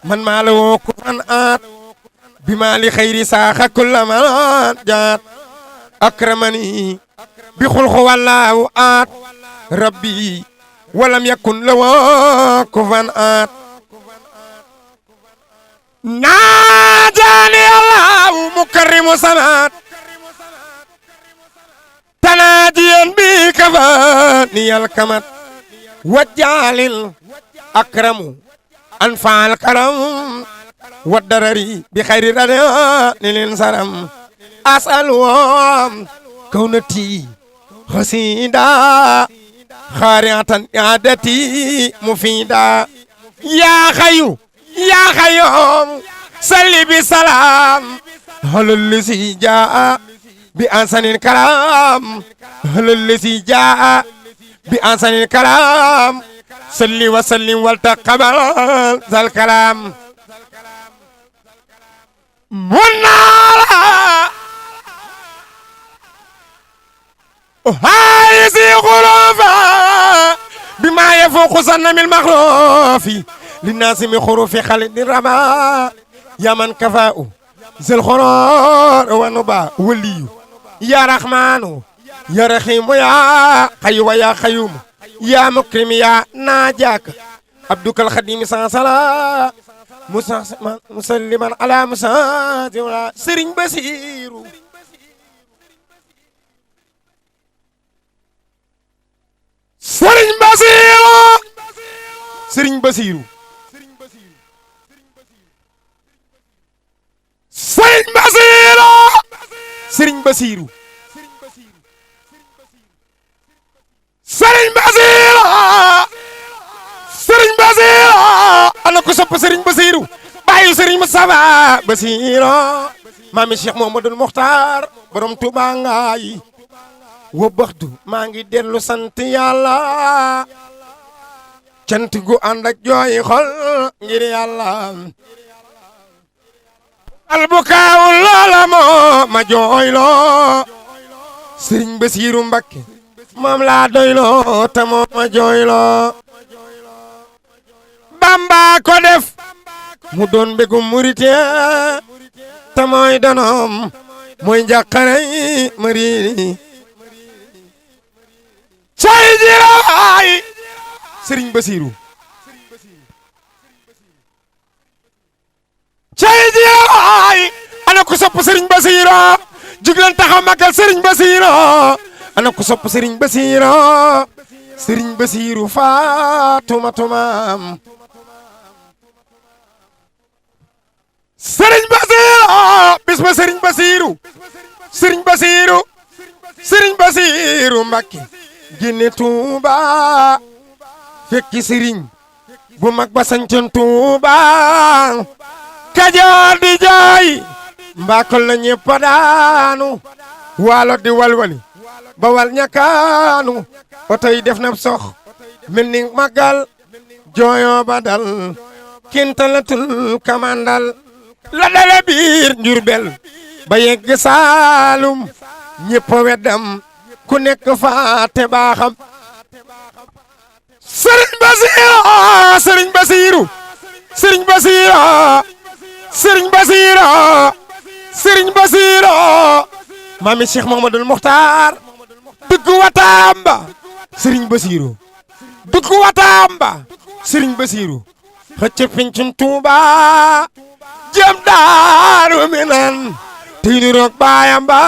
من ماله كفن آت بما لخير ساخ كلما جات أكرمني بخلق والله آت ربي ولم يكن له كفن آت ناجاني الله مكرم سمات تناجيا بك فاني الكمت وجعل الأكرم أنفع الكرم والدرري بخير رداء للانسرم أسألهم كونتي خسيدا خارعة عادتي مفيدا يا خيو يا خيوم صلي بسلام هل الذي جاء بأحسن الكلام هل الذي جاء بأحسن الكلام صلي وسلم والتقبل ذا الكلام منارا هايزي غرفا بما يفوق سنم المخلوف للناس من خروف خالد الرما يا من كفاء ذي الخرار والنبا ولي يا رحمن يا رحيم يا حي ويا خيوم يا مكرم يا ناجاك عبدك الخديم صلى مسلما على مساجد سرين بصير سرين بصير سرين بصير سرين بصير سرين بصير سرين بصير سرين بصير أنا كسب سرين بصير بايو سرين مصطفى بصير مامي الشيخ محمد المختار برم توبانغاي وبخدو مانغي دلو سانت يالا cant gu ànd ak jooy xol ngir yàlla albukaawu loola moo ma jooyloo sëriñ Basiiru Mbakke moom laa doyloo te moo ma jooyloo Bamba ko def mu doon mbégum murite te mooy donoom mooy njàqarey mariiri cay jiraay sëriñ Basiiru cay jiraay ana ku sopp sëriñ Basiiru jugleen taxaw magal sëriñ Basiiru ana ku sopp sëriñ Basiiru sëriñ Basiiru Faatuma tumaam sëriñ Basiiru bis ba sëriñ Basiiru sëriñ Basiiru sëriñ Basiiru Mbakke génne Tuuba fekki sëriñ bu mag ba sañcoon Tuuba Kajoor di jooy mbaakol na ñëpp daanu waalo di walwali ba wal ñakaanu oto yi def na sox mel ni magal jooyo ba dal kintalatul kamandal la dale biir Njurbel ba yegg Saalum ñëpp weddam ku nekk faate baaxam sëriñ Basiiru sëriñ Basiiru sëriñ Basiiru sëriñ Basiiru sëriñ Basiiru maami Cheikh Mouhamadoul Mokhtar dugg Watamba sëriñ Basiiru dugg Watamba sëriñ Basiiru xëcc pincum Tuuba jëm Daaru Minan tey ni roog baayam ba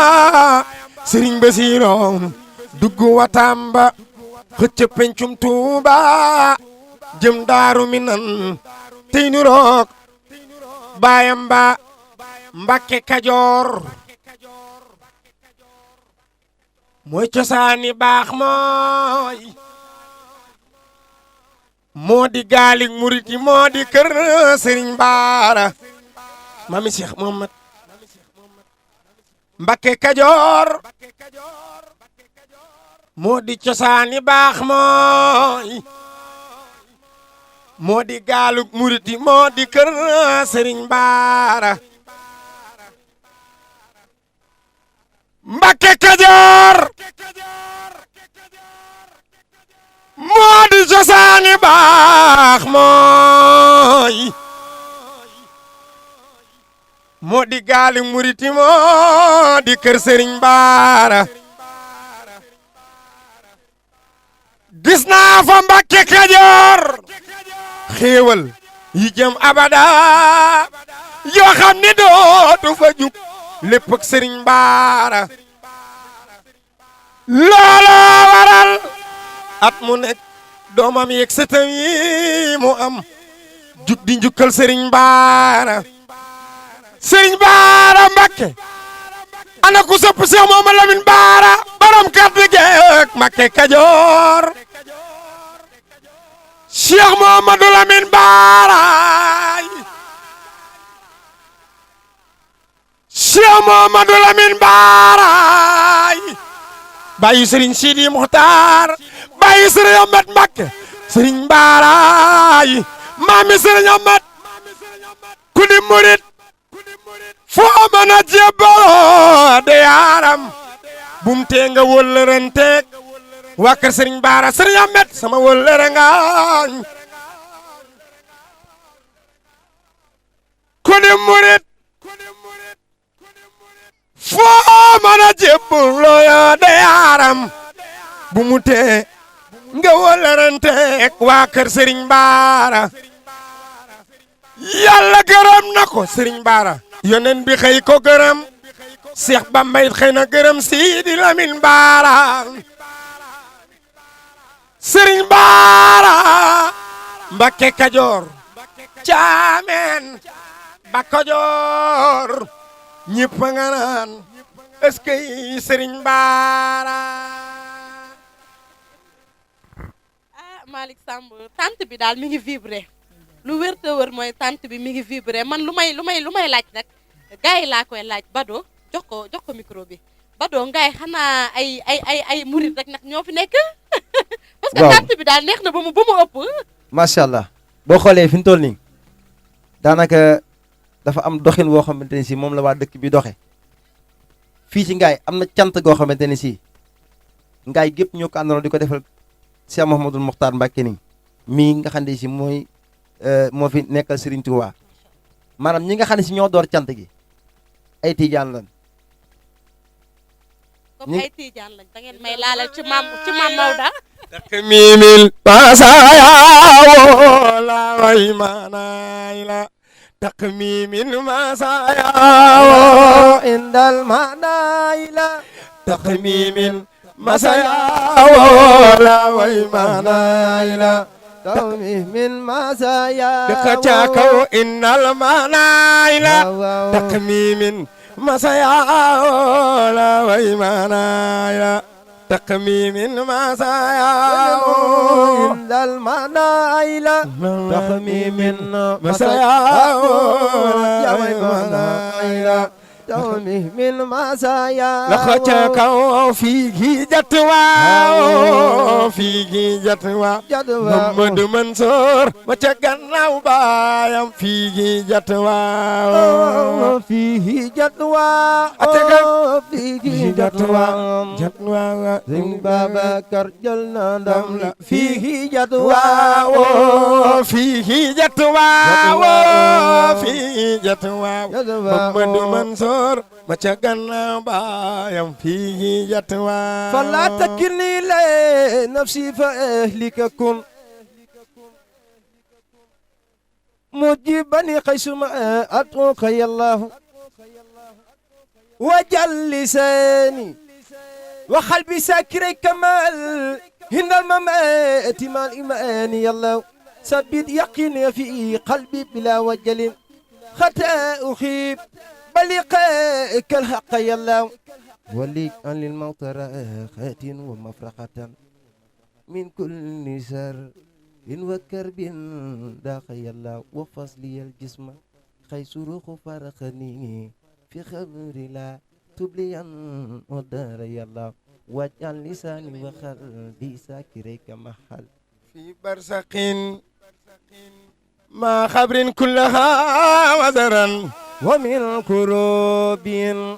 sëriñ Basiiru dugg Watamba xëcc pencum Tuuba jëm Daaru Minan tey ni roog baayam ba Mbakke Kajoor mooy cosaani baax moo di gaalik murit yi moo di kër Sëriñ Baara mami Cheikh Mohamad Mbakke Kajoor moo di cosaani baax mooy moo di gaaluk murit yi moo di kër Sëriñ Baara Mbakke Kajoor moo di cosaani baax mooy moo di gaali muriti moo di kër Sëriñ Baara gis naa fa Mbakke Kajoor xéewal yi jëm abada yoo xam ni dootu fa jug lépp ak Sëriñ Baara looloo waral at mu nekk doomam yeeg sëtam yi mu am jug di njukkal Sëriñ Baara Sëriñ Baara Mbakke ana ku sopp Seex Muhammad Lamin Baara borom kàddu geek Mbakke Kajoor Seex Muhammadu Lamin Baara Seex Muhammadu Lamin Baara bàyyi Sëriñ Sidi Muxtaar bàyyi Sëriñ Amat Mbakke Sëriñ Baara maami Sëriñ Amat ku di murit foo mën a jébbaloo de yaaram bum tee nga wëllëranteeg waa kër Sëriñ Baara Sëriñ Amet sama wëllëre nga ku di murit foo mën a jébbaloo de yaaram bu mu tee nga wëllëranteeg waa kër Sëriñ Baara yàlla gërëm na ko Sëriñ Baara yonen bi xëy ko gërëm Seex Bamba it xëy na gërëm Sidi Lamin Baara Sëriñ Baara Mbakke Kajoor caameen ba Kajoor ñëpp nga naan est-ce que Sëriñ Baara Malick Samb tante bi daal mi ngi vibré lu wér te wër mooy tante bi mi ngi vibré man lu may laaj nag gars yi laa koy laaj Bado jox ko micro bi Bado ngaay xanaa ay murit rek nag ñoo fi nekk parce que tante bi daal neex na ba mu ëpp macha allah boo xoolee fi mu toll nii daanaka dafa am doxin woo xamante ne si moom la waa dëkk bi doxe fii ci ngaay am na cant goo xamante ne si ngaay gépp ñoo ko àndoon di ko defal Cheikh Mouhamadoul Mokhtar Mbacké nii mii nga xam ne si mooy moo fi nekkal Serigne Touba maanaam ñi nga xam ne si ñoo door cant gi ay tijaan lan comme ay tijaan lañ da ngeen may laalal ci maam Maoda takmimil masaya la way manay la takmimil masaya indal manay la takmimil masaya la way manay la من مسايا دكتاكو إن المنايل تقميم مسايا لا ويمانايل تقميم مسايا إن المنايل تقميم مسايا لا ويمانايل من مسايا لخشاكو فيه جتوا فيه جتوا محمد منصور وشكنا بايم فيه جتوا فيه جتوا فيه جتوا زين بابا كرجلنا دم فيه جتوا فيه جتوا فيه جتوا محمد منصور ma ca gannaaw baayam fii jatwa fala takilni la nafsi fa ahlika kun mujibani qaysuma atuka yallahu wajal lisani wa qalbi sakira kamal hindal mamati mal imani yallahu sabit yaqini fi qalbi bila wajal khata ukhib بلقائك الحق يلا وليك أن للموت راحة ومفرقة من كل سر إن وكرب داق يلا وفصلي الجسم خي سروخ فرخني في خبر لا تبليا ودار يلا واجعل لساني وقلبي ساكريك محل في برزق ما خبر كلها وزرا ومن كروب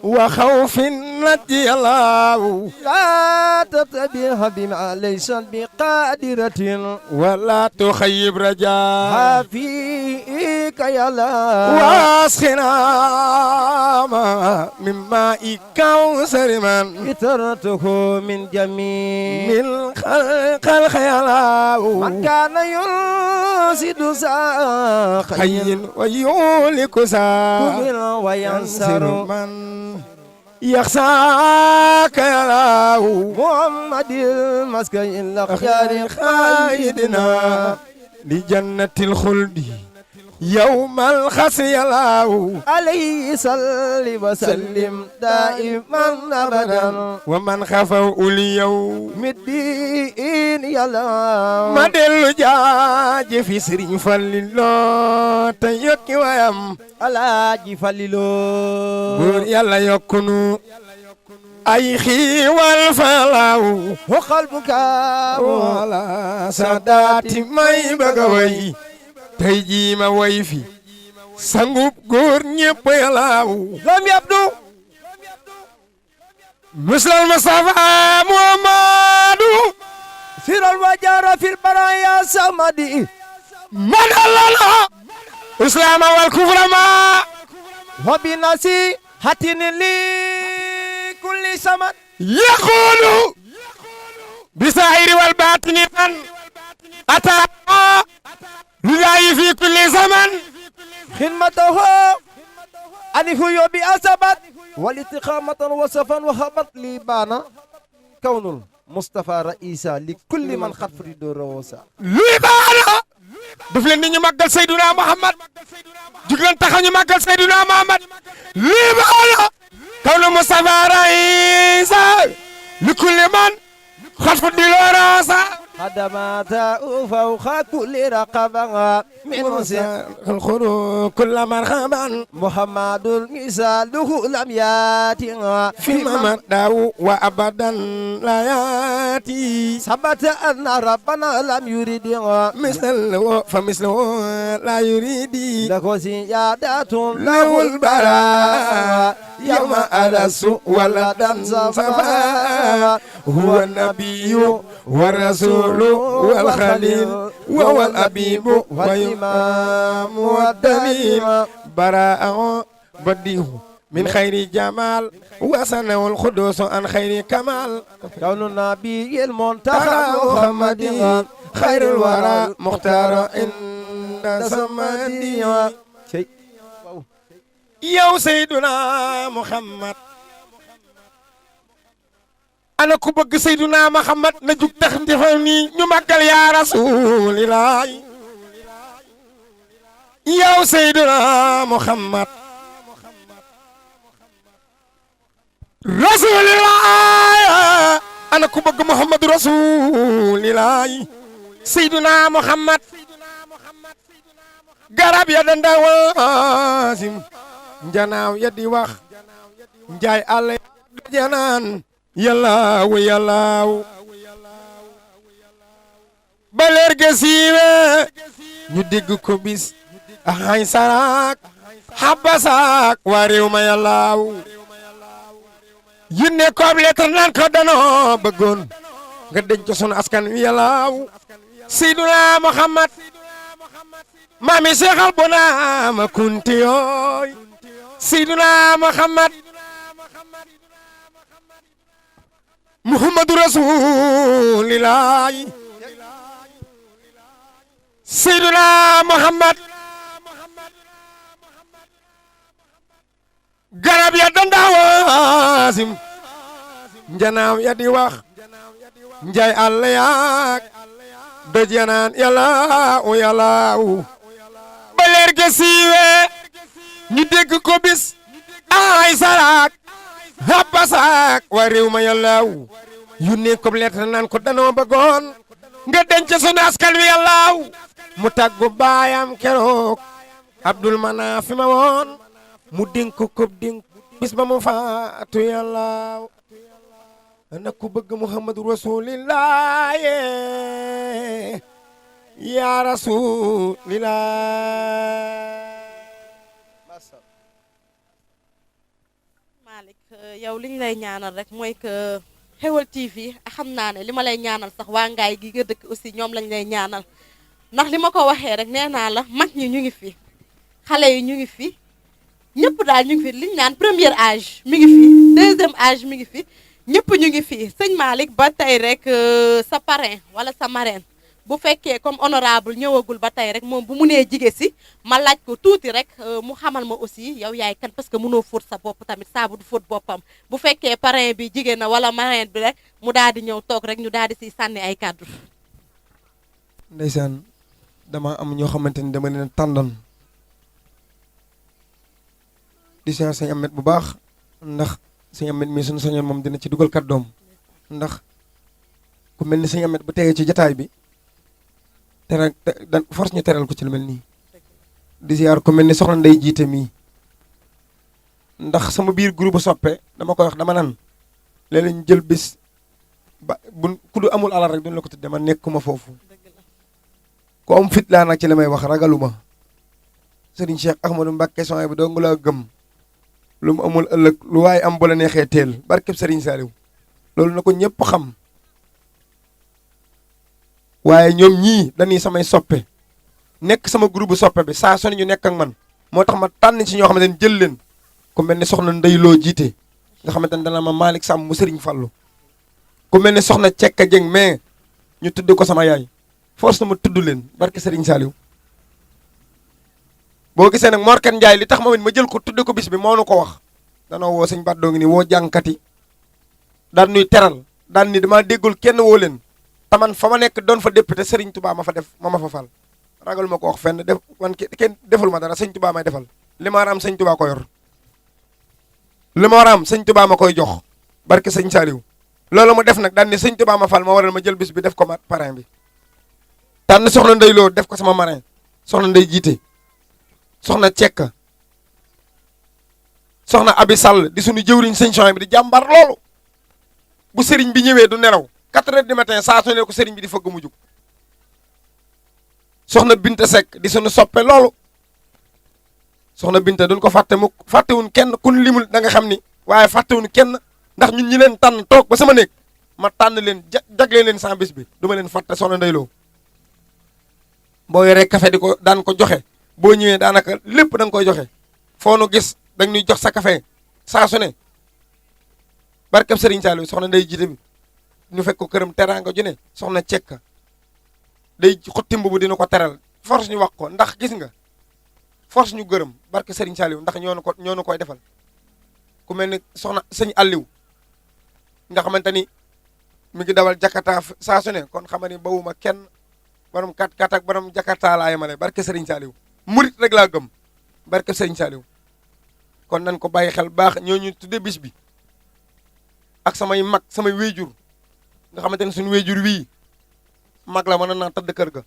وخوف نجي الله لا تتبعها بما ليس بقادرة ولا تخيب رجاء فيك يا الله واسخنا من ماء كوثر من اترته من جميع من خلق الخيال من كان ينسد ساخ خي ويولك ساخ وينصر من يخشاك يا الله محمد المسكين الأخيار خالدنا لجنة الخلد يوم الخصر يا الله عليه صل وسلم دائما أبدا ومن خافوا اليوم الدين يا الله ما دل جاج في سرين فلله تيوكي ويم alaaji Falilu buur yàlla yokkunu ay xiiwal falaaw waxal bu kaaw wala sadaati may bëgga way tey jii ma way fi sangub góor ñépp yàllaaw lam yabdu muslal Mustafa Muhammadu siral wajara fil baraya samadi madalala islaama wal kufra ma wa binasi hatini li kulli samad yaqulu bisahiri wal batini man ata lillahi fi kulli zaman khidmatahu anifu yobi asabat wal istiqamatan wasafan wa habat li bana kawnul Mustafa Raisa li kulli man xat frido rawosa lii baana daf leen ni ñu màggal Seydina Muhammad jug leen taxa ñu màggal Seydina Muhammad lii baana kawnul Mustafa Raisa li kulli man xat frido rawosa خدمات فوق كل رقبة من الخروج كل مرحبا محمد مثاله لم ياتي فيما مدعو وأبدا لا ياتي ثبت أن ربنا لم يريد مثله فمثله لا يريد له زيادات له البراء يوم أرس ولدا صفا هو النبي والرسول والخليل وهو الأبيب والإمام والدليل براءه بديه من خير جمال وسنه القدوس عن خير كمال كون النبي المنتخب محمد خير الورى مختار عند سمدي يا سيدنا محمد ana ku bëgg Seydina Muhammad na jug tax defal nii ñu màggal yaa Rasulillah yow Seydina Muhammad Rasulillah ana ku bëgg Muhammad Rasulillah Seydina Muhammad garab ya dandawaasim njanaaw ya di wax njaay àll janaan yallaaw yallaaw ba leer ga siiwe ñu dégg ko bis ay sarak xabasak waa réew ma yallaaw yónnee ko ab lettre naan ko danoo bëggoon nga denc ko sunu askan wi yallaaw Seydina Muhammad maami seexal bu naa ma kunti yooy Seydina Muhammad Muhammadu Rasulillah Seydina Muhammad garab ya dandawaasim njanaaw ya di wax njaay àll yaak doj ya naan yallaaw yallaaw ba leer ga siiwe ñu dégg ko bis ay sarak habbasak waa réew ma yallaaw yónnee ko lettre naan ko danoo bëggoon nga denc sunu askan wi yàllaaw mu tàggu baayam keroog Abdul Manaaf fi ma woon mu dénk ko dénk bis ba mu faatu yàllaaw ana ku bëgg Muhammadu Rasulillah ya Rasulillah. Malick yow li ñu lay ñaanal rek mooy que Xeweul TV xam naa ne li ma lay ñaanal sax waa Ngaye gi nga dëkk aussi ñoom lañ lay ñaanal ndax li ma ko waxee rek nee naa la mag ñi ñu ngi fi xale yi ñu ngi fi ñëpp daal ñu ngi fi liñ naan premier âge mi ngi fi deuxième âge mi ngi fi ñëpp ñu ngi fi sëñ Malick ba tey rek sa parrain wala sa marraine bu fekkee comme honorable ñëwagul ba tey rek moom bu munee jige si ma laaj ko tuuti rek mu xamal ma aussi yow yaay kan parce que mënoo fóot sa bopp tamit saabu du fóot boppam bu fekkee parrain bi jigéen na wala marraine bi rek mu daal di ñëw toog rek ñu daal di siy sànni ay kàddu. ndeysaan dama am ñoo xamante ni dama leen tàndoon di seen sëñ Amet bu baax ndax sëñ Amet mii suñu sañoon moom dina ci dugal kàddoom ndax ku mel ni sëñ Amet bu tegee ci jataay bi teral dan force ñu teral ko ci lu mel nii di ziar ku mel ni soxna Ndey Jiite mii ndax sama biir groupe soppe dama koy wax dama nan léeg-léeg ñu jël bis ba bu ku du amul alal rek duñ la ko tudde man nekkuma foofu ku am fit laa nag ci li may wax ragaluma Serigne Cheikh Ahmadou Mbacké son bi dong laa gëm lu mu amul ëllëg lu waaye am bu la neexee teel barkeb Serigne Saliou loolu na ko ñëpp xam waaye ñoom ñii dañuy samay soppe nekk sama groupe soppe bi saa su ne ñu nekk ak man moo tax ma tànn ci ñoo xamante ne jël leen ku mel ni soxna Ndey Loo jiite nga xamante ne dana ma Malick Samb mu Serigne Fallou ku mel ni soxna Cekka Jeng mais ñu tudd ko sama yaay force na ma tudd leen barke Serigne Saliou boo gisee nag Morkan Ndiaye li tax ma jël ko tudd ko bis bi moo nu ko wax danoo woo sëñ Baddo ngi nii woo jàngkat yi daan nuy teral daan ni damaa déggul kenn woo leen taman fa ma nekk doon fa député Serigne Touba ma fa def ma fa fal ragal ma ko wax fenn def man kenn deful ma dara sëñ Touba may defal li ma war a am sëñ Touba ko yor li ma war a am sëñ Touba ma koy jox barke sëñ Saliou loolu mu def nag daan ni sëñ Touba ma fal ma waral ma jël bis bi def ko parrain bi tànn soxna Ndey Loo def ko sama marraine soxna Ndey Jiite soxna Cekka soxna Abi Sall di suñu jëwriñ sëñ Soñ bi di jàmbar loolu bu sëriñ bi ñëwee du nelaw 4 heures du matin saa su ne ko sëriñ bi di fëgg mu jug soxna Binta Seck di suñu soppe loolu soxna Binta duñ ko fàtte mukk fàttewuñ kenn kun limul da nga xam ni waaye fàttewuñ kenn ndax ñun ñi leen tànn toog ba sama néeg ma tànn leen jagle leen sans bis bi du ma leen fàtte soxna Ndey Loo boo yoree café di ko daan ko joxe boo ñëwee daanaka lépp da nga koy joxe foo nu gis dañ ñuy jox sa café saa su ne barkeb Serigne Saliou soxna Ndey Jiite bi ñu fekk ko këram teraanga ju ne soxna Cekka day xotti mbubu dina ko teral force ñu wax ko ndax gis nga force ñu gërëm barke Serigne Saliou ndax ñoo nu koy defal ku mel ni soxna sëñ Aliou nga xamante ni mi ngi dawal Jakarta saa su ne kon xam ni bawuma kenn borom kat ak borom Jakarta laa yemale barke Serigne Saliou murit rek laa gëm barke Serigne Saliou kon nañ ko bàyyi xel baax ñooñu tudde bis bi ak samay mag samay wéjur nga xamante ne suñu wéjur wii mag la mën naa tëdd kër ga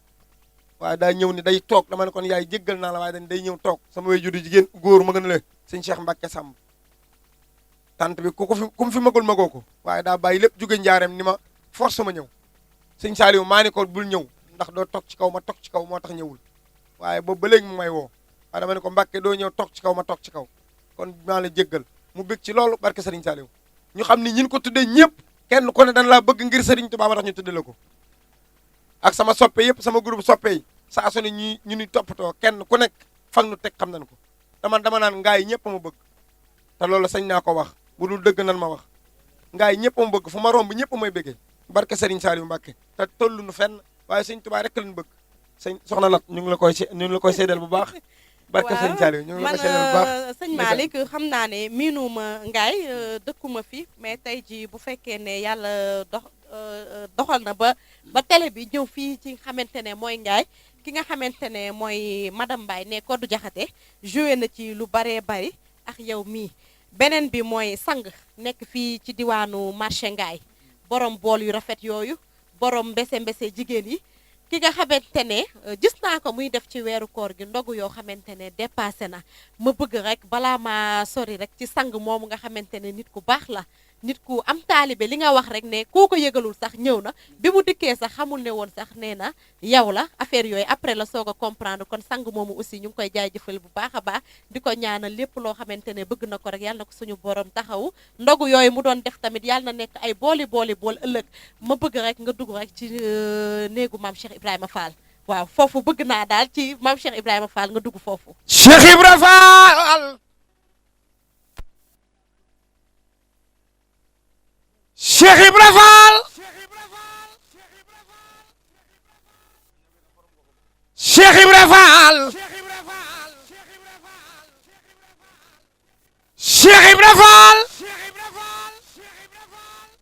waaye daa ñëw ni day toog dama ne kon yaay jéggal naa la waaye dañ day ñëw toog sama wéjur yu jigéen góor ma gën a le sëñ Cheikh Mbacke Samb tant bi ku mu fi magul magoo ko waaye daa bàyyi lépp jóge njaareem ni ma force ma ñëw sëñ Saliou maa ni ko bul ñëw ndax doo toog ci kaw ma toog ci kaw moo tax ñëwul waaye boobu ba léegi mu may woo waaye dama ne ko Mbacke doo ñëw toog ci kaw ma toog ci kaw kon maa la jéggal mu bég ci loolu barke Serigne Saliou ñu xam ni ñin ko tuddee ñëpp kenn ku ne dañ laa bëgg ngir Serigne Touba ma tax ñu tuddee la ko ak sama soppe yëpp sama groupe soppe yi saa su ne ñu ni toppatoo kenn ku nekk fag nu teg xam nañ ko dama naan Ngaye ñëpp ma bëgg te loolu sañ naa ko wax bu dul dëgg nan ma wax Ngaye ñëpp ma bëgg fu ma romb ñëpp may bëggee barke Serigne Saliou Mbacke te tollu nu fenn waaye Serigne Touba rek lañ bëgg sëñ soxna Lat ñu ngi la koy seedeel bu baax barke Serigne Saliou ñu ngi la koy seedeel bu baax sëñ Malick xam naa ne miinuma Ngaye dëkkuma fi mais tey ji bu fekkee ne yàlla doxal na ba télé bi ñëw fii ci xamante ne mooy Ngaye ki nga xamante ne mooy madame Mbaye ne Codou Diakhaté joué na ci lu baree bari ak yow mii beneen bi mooy sang nekk fii ci diwaanu marché Ngaye borom bool yu rafet yooyu borom mbese mbese jigéen yi ki nga xamante ne gis naa ko muy def ci weeru koor gi ndogu yoo xamante ne dépassé na ma bëgg rek balaa ma sori rek ci sang moomu nga xamante ne nit ku baax la nit ku am taalibe li nga wax rek ne koo ko yëgalul sax ñëw na bi mu dikkee sax xamul ne woon sax nee na yow la affaire yooyu après la soog a comprendre kon sang moomu aussi ñu ngi koy jaajëfal bu baax a baax di ko ñaanal lépp loo xamante ne bëgg na ko rek yàlla na ko suñu borom taxawu ndogu yooyu mu doon def tamit yàlla na nekk ay bool ëllëg ma bëgg rek nga dugg rek ci néegu maam Cheikh Ibrahima Fall waaw foofu bëgg naa daal ci maam Cheikh Ibrahima Fall nga dugg foofu. Cheikh Ibra Fall Cheikh Ibra Fall Cheikh Ibra Fall Cheikh Ibra Fall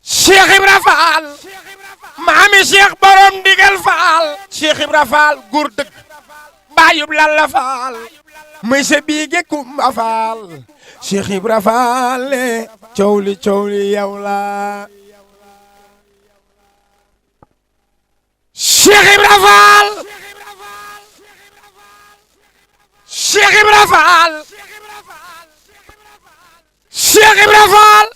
Cheikh Ibra Fall maami Cheikh borom ndigal Fall Cheikh Ibra Fall góor dëgg baayub Lalla Fall muy sa biige Kumba Fall Cheikh Ibra Fall coow li yow la Cheikh Ibra Fall Cheikh Ibra Fall Cheikh Ibra Fall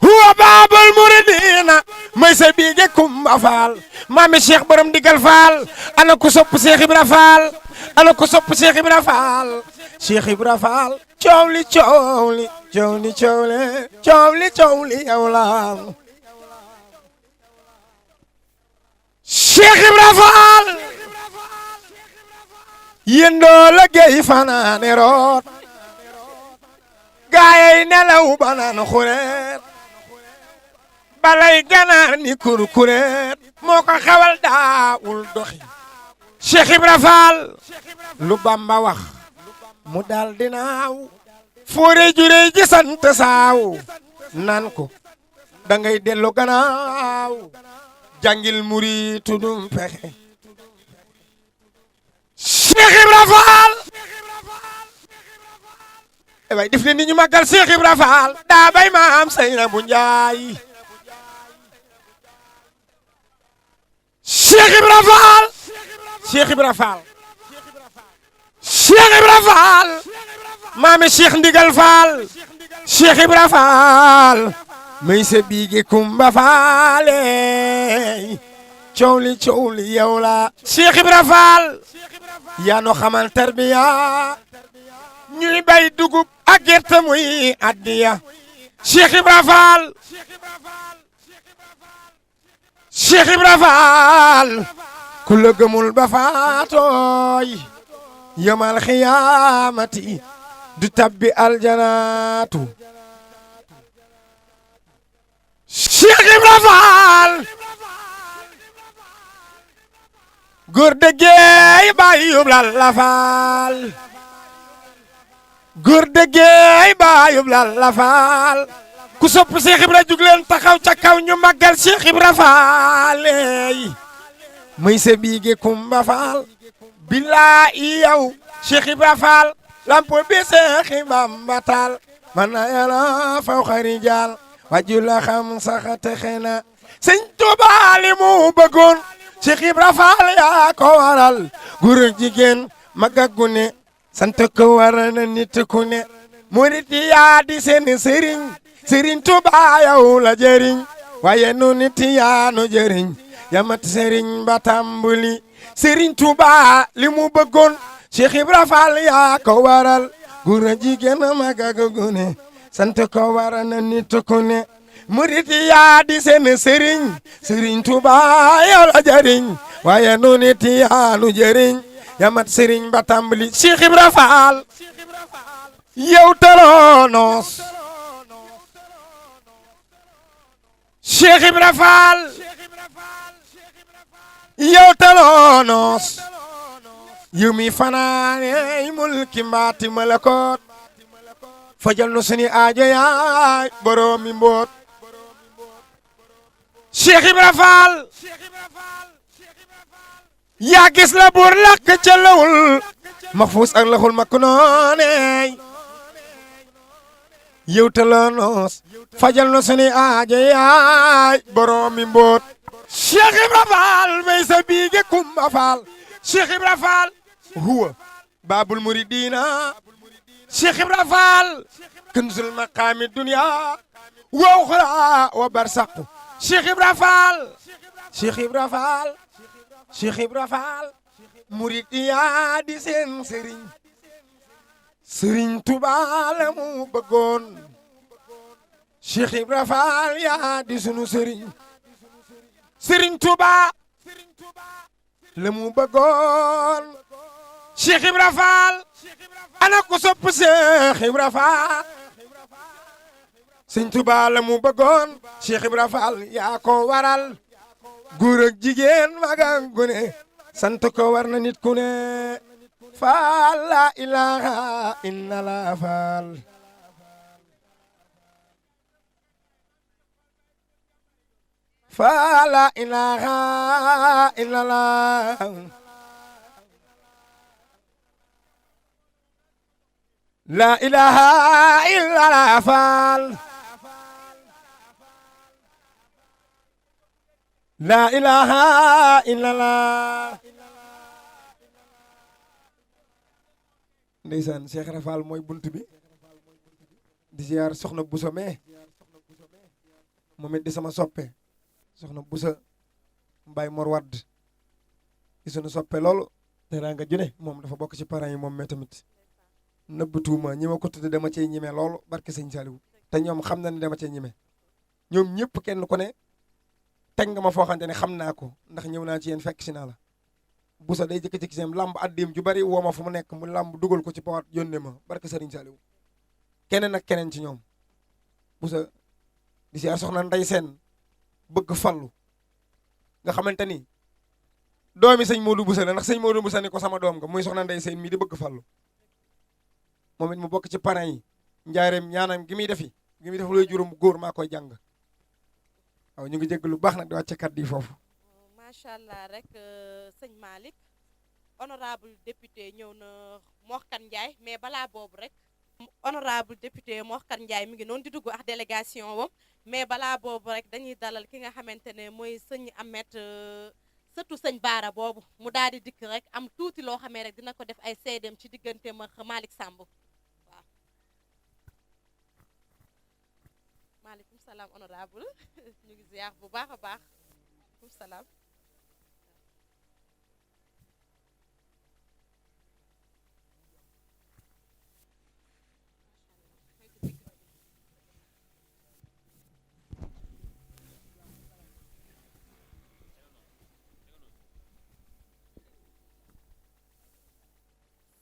huwa baabul muridina may sa biige Kumba Fall maami Cheikh borom digal Fall ana ku sopp Cheikh Ibra Fall ana ku sopp Cheikh Ibra Fall Cheikh Ibra Fall coow li yow la Cheikh Ibra Fall yendoo la gey fanaane root gaayey nelaw banaan xureet balay ganaar ni kurkureet moo ko xawal daawul doxi Cheikh Ibra Fall lu Bamba wax mu dal dinaaw foore jurey ji sant saaw nan ko dangay dellu gannaaw jàngil muri tudum pexe Cheikh Ibra Fall way def ne ni ñu màggal Cheikh Ibra Fall daa bay maam Seynabu Njaay Cheikh Ibra Fall Cheikh Ibra Fall Cheikh Ibra Fall maami Cheikh Ndigal Fall Cheikh Ibra Fall may sa biige Kumba Faale coow li yow la Cheikh Ibra Fall yaa no xamal tarbiya ñuy bay dugub ak gerte muy addiya Cheikh Ibra Fall Cheikh Ibra Fall ku la gëmul ba faatooy yomal xiyaamati du tabbi aljanaatu Cheikh Ibra Fall góor dëggeey baayub Lalla Fall góor dëggeey baayub Lalla Fall ku sopp Cheikh Ibra jug leen taxaw ca kaw ñu màggal Cheikh Ibra Fall muy sa biige Kumba Fall billaahi yow Cheikh Ibra Fall lampo bi Cheikh Bamba Taal man na yàlla faw xarijaal waju la xam sax texe na Sëñ Tuubaa li mu bëggoon Cheikh Ibra Fall yaa ko waral góor ak jigéen mag ak gune sant ko war na nit ku ne murit yaa di seen Sëriñ Tuubaa yow la jëriñ waaye nu nit yaa nu jëriñ yamat sëriñ ba tàmbuli Sëriñ Tuubaa li mu bëggoon Cheikh Ibra Fall yaa ko waral góor ak jigéen mag ak gune sant ko war na nit ku ne murit yaa di seen Sëriñ Tuubaa yow la jëriñ waaye nu nit yaa nu jëriñ yamat sëriñ ba tàmbali Cheikh Ibra Fall yow taloonoos Cheikh Ibra Fall yow taloonoos yow mi fanaane mulki mbaati malakoot fajal nu suni aajo yaay boroomi mboot Cheikh Ibra Fall yaa gis la buur lakk ca lawul maxfuus ak laxul makk nooney yow taloonoos fajal nu suni aajo yaay boroomi mboot Cheikh Ibra Fall may sa biige Kumba Fall Cheikh Ibra Fall huwa babul muridina Cheikh Ibra Fall kanzul maqami dunya wa ukhra wa barsaqu Cheikh Ibra Fall Cheikh Ibra Fall Cheikh Ibra Fall murid yaa di seen sëriñ sëriñ Tuubaa la mu bëggoon Cheikh Ibra Fall yaa di sunu sëriñ sëriñ Tuubaa la mu bëggoon Cheikh Ibra Fall ana ko sopp Cheikh Ibra Fall sëriñ Tuubaa la mu bëggoon Cheikh Ibra Fall yaa ko waral góor ak jigéen mag ak gone sant ko war na nit ku ne Fall la ilaha illallah Fall Fall la ilaha illallah la ilaha illallah Fall la ilaha illallah ndeysaan Cheikh Ibra Fall mooy bunt bi di ziar soxna Bousso mee moom it di sama soppe soxna Bousso Mbaye Mor Wadd di sunu soppe loolu teraanga june moom dafa bokk ci parents yi moom mee tamit nëbbatuuma ñi ma ko tudde dama cey ñime loolu barke sëñ Saliou te ñoom xam na ne dama cey ñime ñoom ñëpp kenn ku ne teg nga ma foo xamante ne xam naa ko ndax ñëw naa ci yéen fekk si naa la Bousso day jëkk-jëkk seen lamb addiim ju bari woo ma fu mu nekk mu lamb dugal ko ci pawaat yónnee ma barke Serigne Saliou keneen ak keneen ci ñoom Bousso di siyaar soxna Ndey Seen bëgg fallu nga xamante ni doomi sëñ Modou Bousso la ndax sëñ Modou Bousso ni ko sama doom nga muy soxna Ndey Seen mii di bëgg fallu moom it mu bokk ci parents yi njaareem ñaanam gi muy def looy juróom góor maa koy jàng waaw ñu ngi jégg lu baax nag di wàcce kàddu yi foofu macha allah rek sëñ Malick honorable député ñëw na Moxkan Ndiaye mais balaa boobu rek honorable député Moxkan Ndiaye mi ngi noonu di dugg ak délégation wam mais balaa boobu rek dañuy dalal ki nga xamante ne mooy sëñ Ahmed sëtu sëñ Baara boobu mu daal di dikk rek am tuuti loo xamee rek dina ko def ay seedeem ci digganteem ak Malick Samb waaw. maaleykum salaam honorable ñu ngi ziar bu baax a baax maaleykum salaam.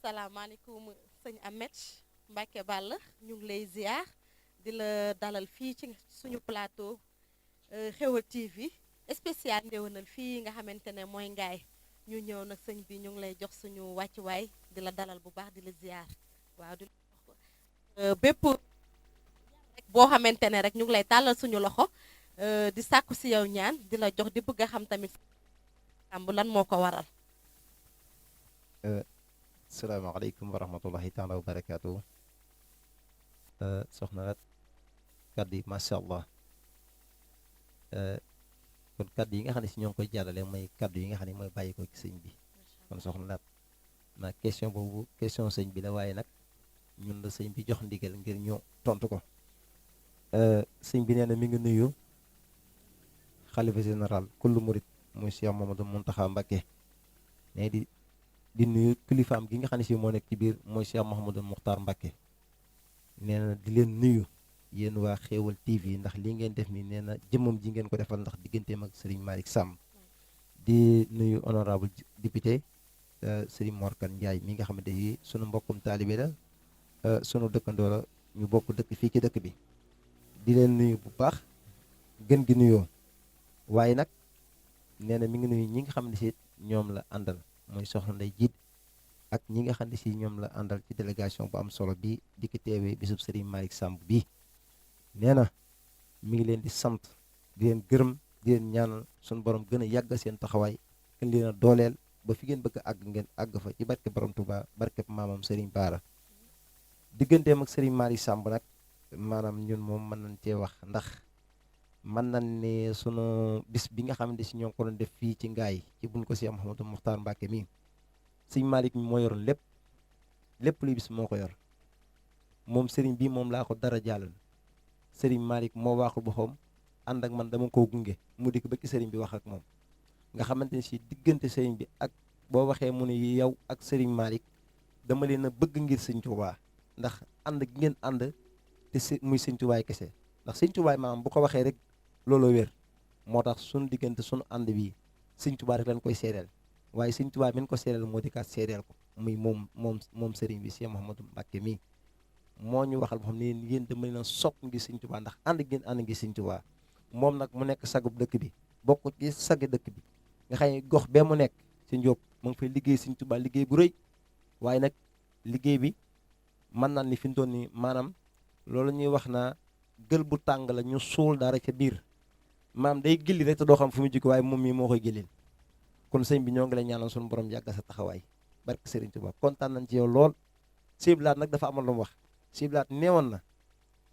salaamaaleykum sëñ Ahmed Mbacke Balla ñu ngi lay ziar di la dalal fii ci suñu plateau Xewal TV spécial ndéwénal fii nga xamante ne mooy ngaay ñu ñëw nag sëñ bi ñu ngi lay jox suñu wàccuwaay di la dalal bu baax di la ziar waaw di bépp rek boo xamante ne rek ñu ngi lay tàllal suñu loxo di sàkku si yow ñaan di la jox di bëgg a xam tamit am lan moo ko waral. salaamaaleykum wa rahmatullahi taala wa barakaatu soxna Lat kàddu yi macha allah kon kàddu yi nga xam ne si ñoo ngi koy jàllale mooy kàddu yi nga xam ne mooy bàyyi ko ci sëñ bi kon soxna Lat ma question boobu question sëñ bi la waaye nag ñun la sëñ bi jox ndigal ngir ñu tontu ko sëñ bi nee na mi ngi nuyu xalifa général kullu murit muy Cheikh Mamadou Mountakha Mbacké ne di nuyu kilifaam gi nga xam ne si moo nekk ci biir mooy Cheikh Mouhamadou Mokhtar Mbacké nee na di leen nuyu yéen waa Xewal TV ndax li ngeen def nii nee na jëmmam ji ngeen ko defal ndax digganteem ak Serigne Malick Samb di nuyu honorable député Serigne Mor Kane Ndiaye mi nga xamante ni sunu mbokkum taalibe la sunu dëkkandoo la ñu bokk dëkk fii ci dëkk bi di leen nuyu bu baax gën gi nuyoo waaye nag nee na mi ngi nuyu ñi nga xam ne si ñoom la àndal mooy soxna Ndey Jiit ak ñi nga xam ne si ñoom la àndal ci délégation bu am solo bi di ko teewee bisub Serigne Malick Samb bii nee na mi ngi leen di sant di leen gërëm di leen ñaanal suñu borom gën a yàgg seen taxawaay gën leen a dooleel ba fi ngeen bëgg a àgg ngeen àgg fa ci barke borom Touba barke maamam Serigne Bara digganteem ak Serigne Malick Samb nag maanaam ñun moom mën nañ cee wax ndax mën nañ ne sunu bis bi nga xamante si ñoo ngi ko doon def fii ci ngaay ci buñ ko si Mouhamadou Mokhtar Mbacke mii sëñ Malick mi moo yoroon lépp luy bis moo ko yor moom sëriñ bi moom laa ko dara jàllal sëriñ Malick moo waaxul boppam ànd ak man dama koo gunge mu dikk ba ci sëriñ bi wax ak moom nga xamante ne si diggante sëriñ bi ak boo waxee mu ne yow ak sëriñ Malick dama leen a bëgg ngir sëñ Tuubaa ndax ànd gi ngeen ànd te muy sëñ Tuubaa kese ndax sëñ Tuubaa maanaam bu ko waxee rek looloo wér moo tax suñu diggante suñu ànd bi sëñ Tuubaa rek lañ koy seedeel waaye sëñ Tuubaa min ko seedeel moo di kat seedeel ko muy moom sëriñ bi Cheikh Mouhamadou Mbacke mii moo ñu waxal boo xam ne yéen dama leen a sopp ngir sëñ Tuubaa ndax ànd ngeen ànd ngir sëñ Tuubaa moom nag mu nekk sagub dëkk bi bokk ci sagi dëkk bi nga xam ne gox bee mu nekk ci Njóob mu ngi fay liggéey sëñ Tuubaa liggéey bu rëy waaye nag liggéey bi mën naa ni fi mu toll nii maanaam loolu ñuy wax naa gël bu tàng la ñu suul dara ca biir maanaam day gilli rek te doo xam fu mu jóge waaye moom mii moo koy gillil kon sëñ bi ñoo ngi lay ñaanal suñu borom yàggal sa taxawaay barke Sëriñ Tuubaa kontaan nañ ci yow lool. Siblaat nag dafa amoon lu mu wax Siblaat neewoon na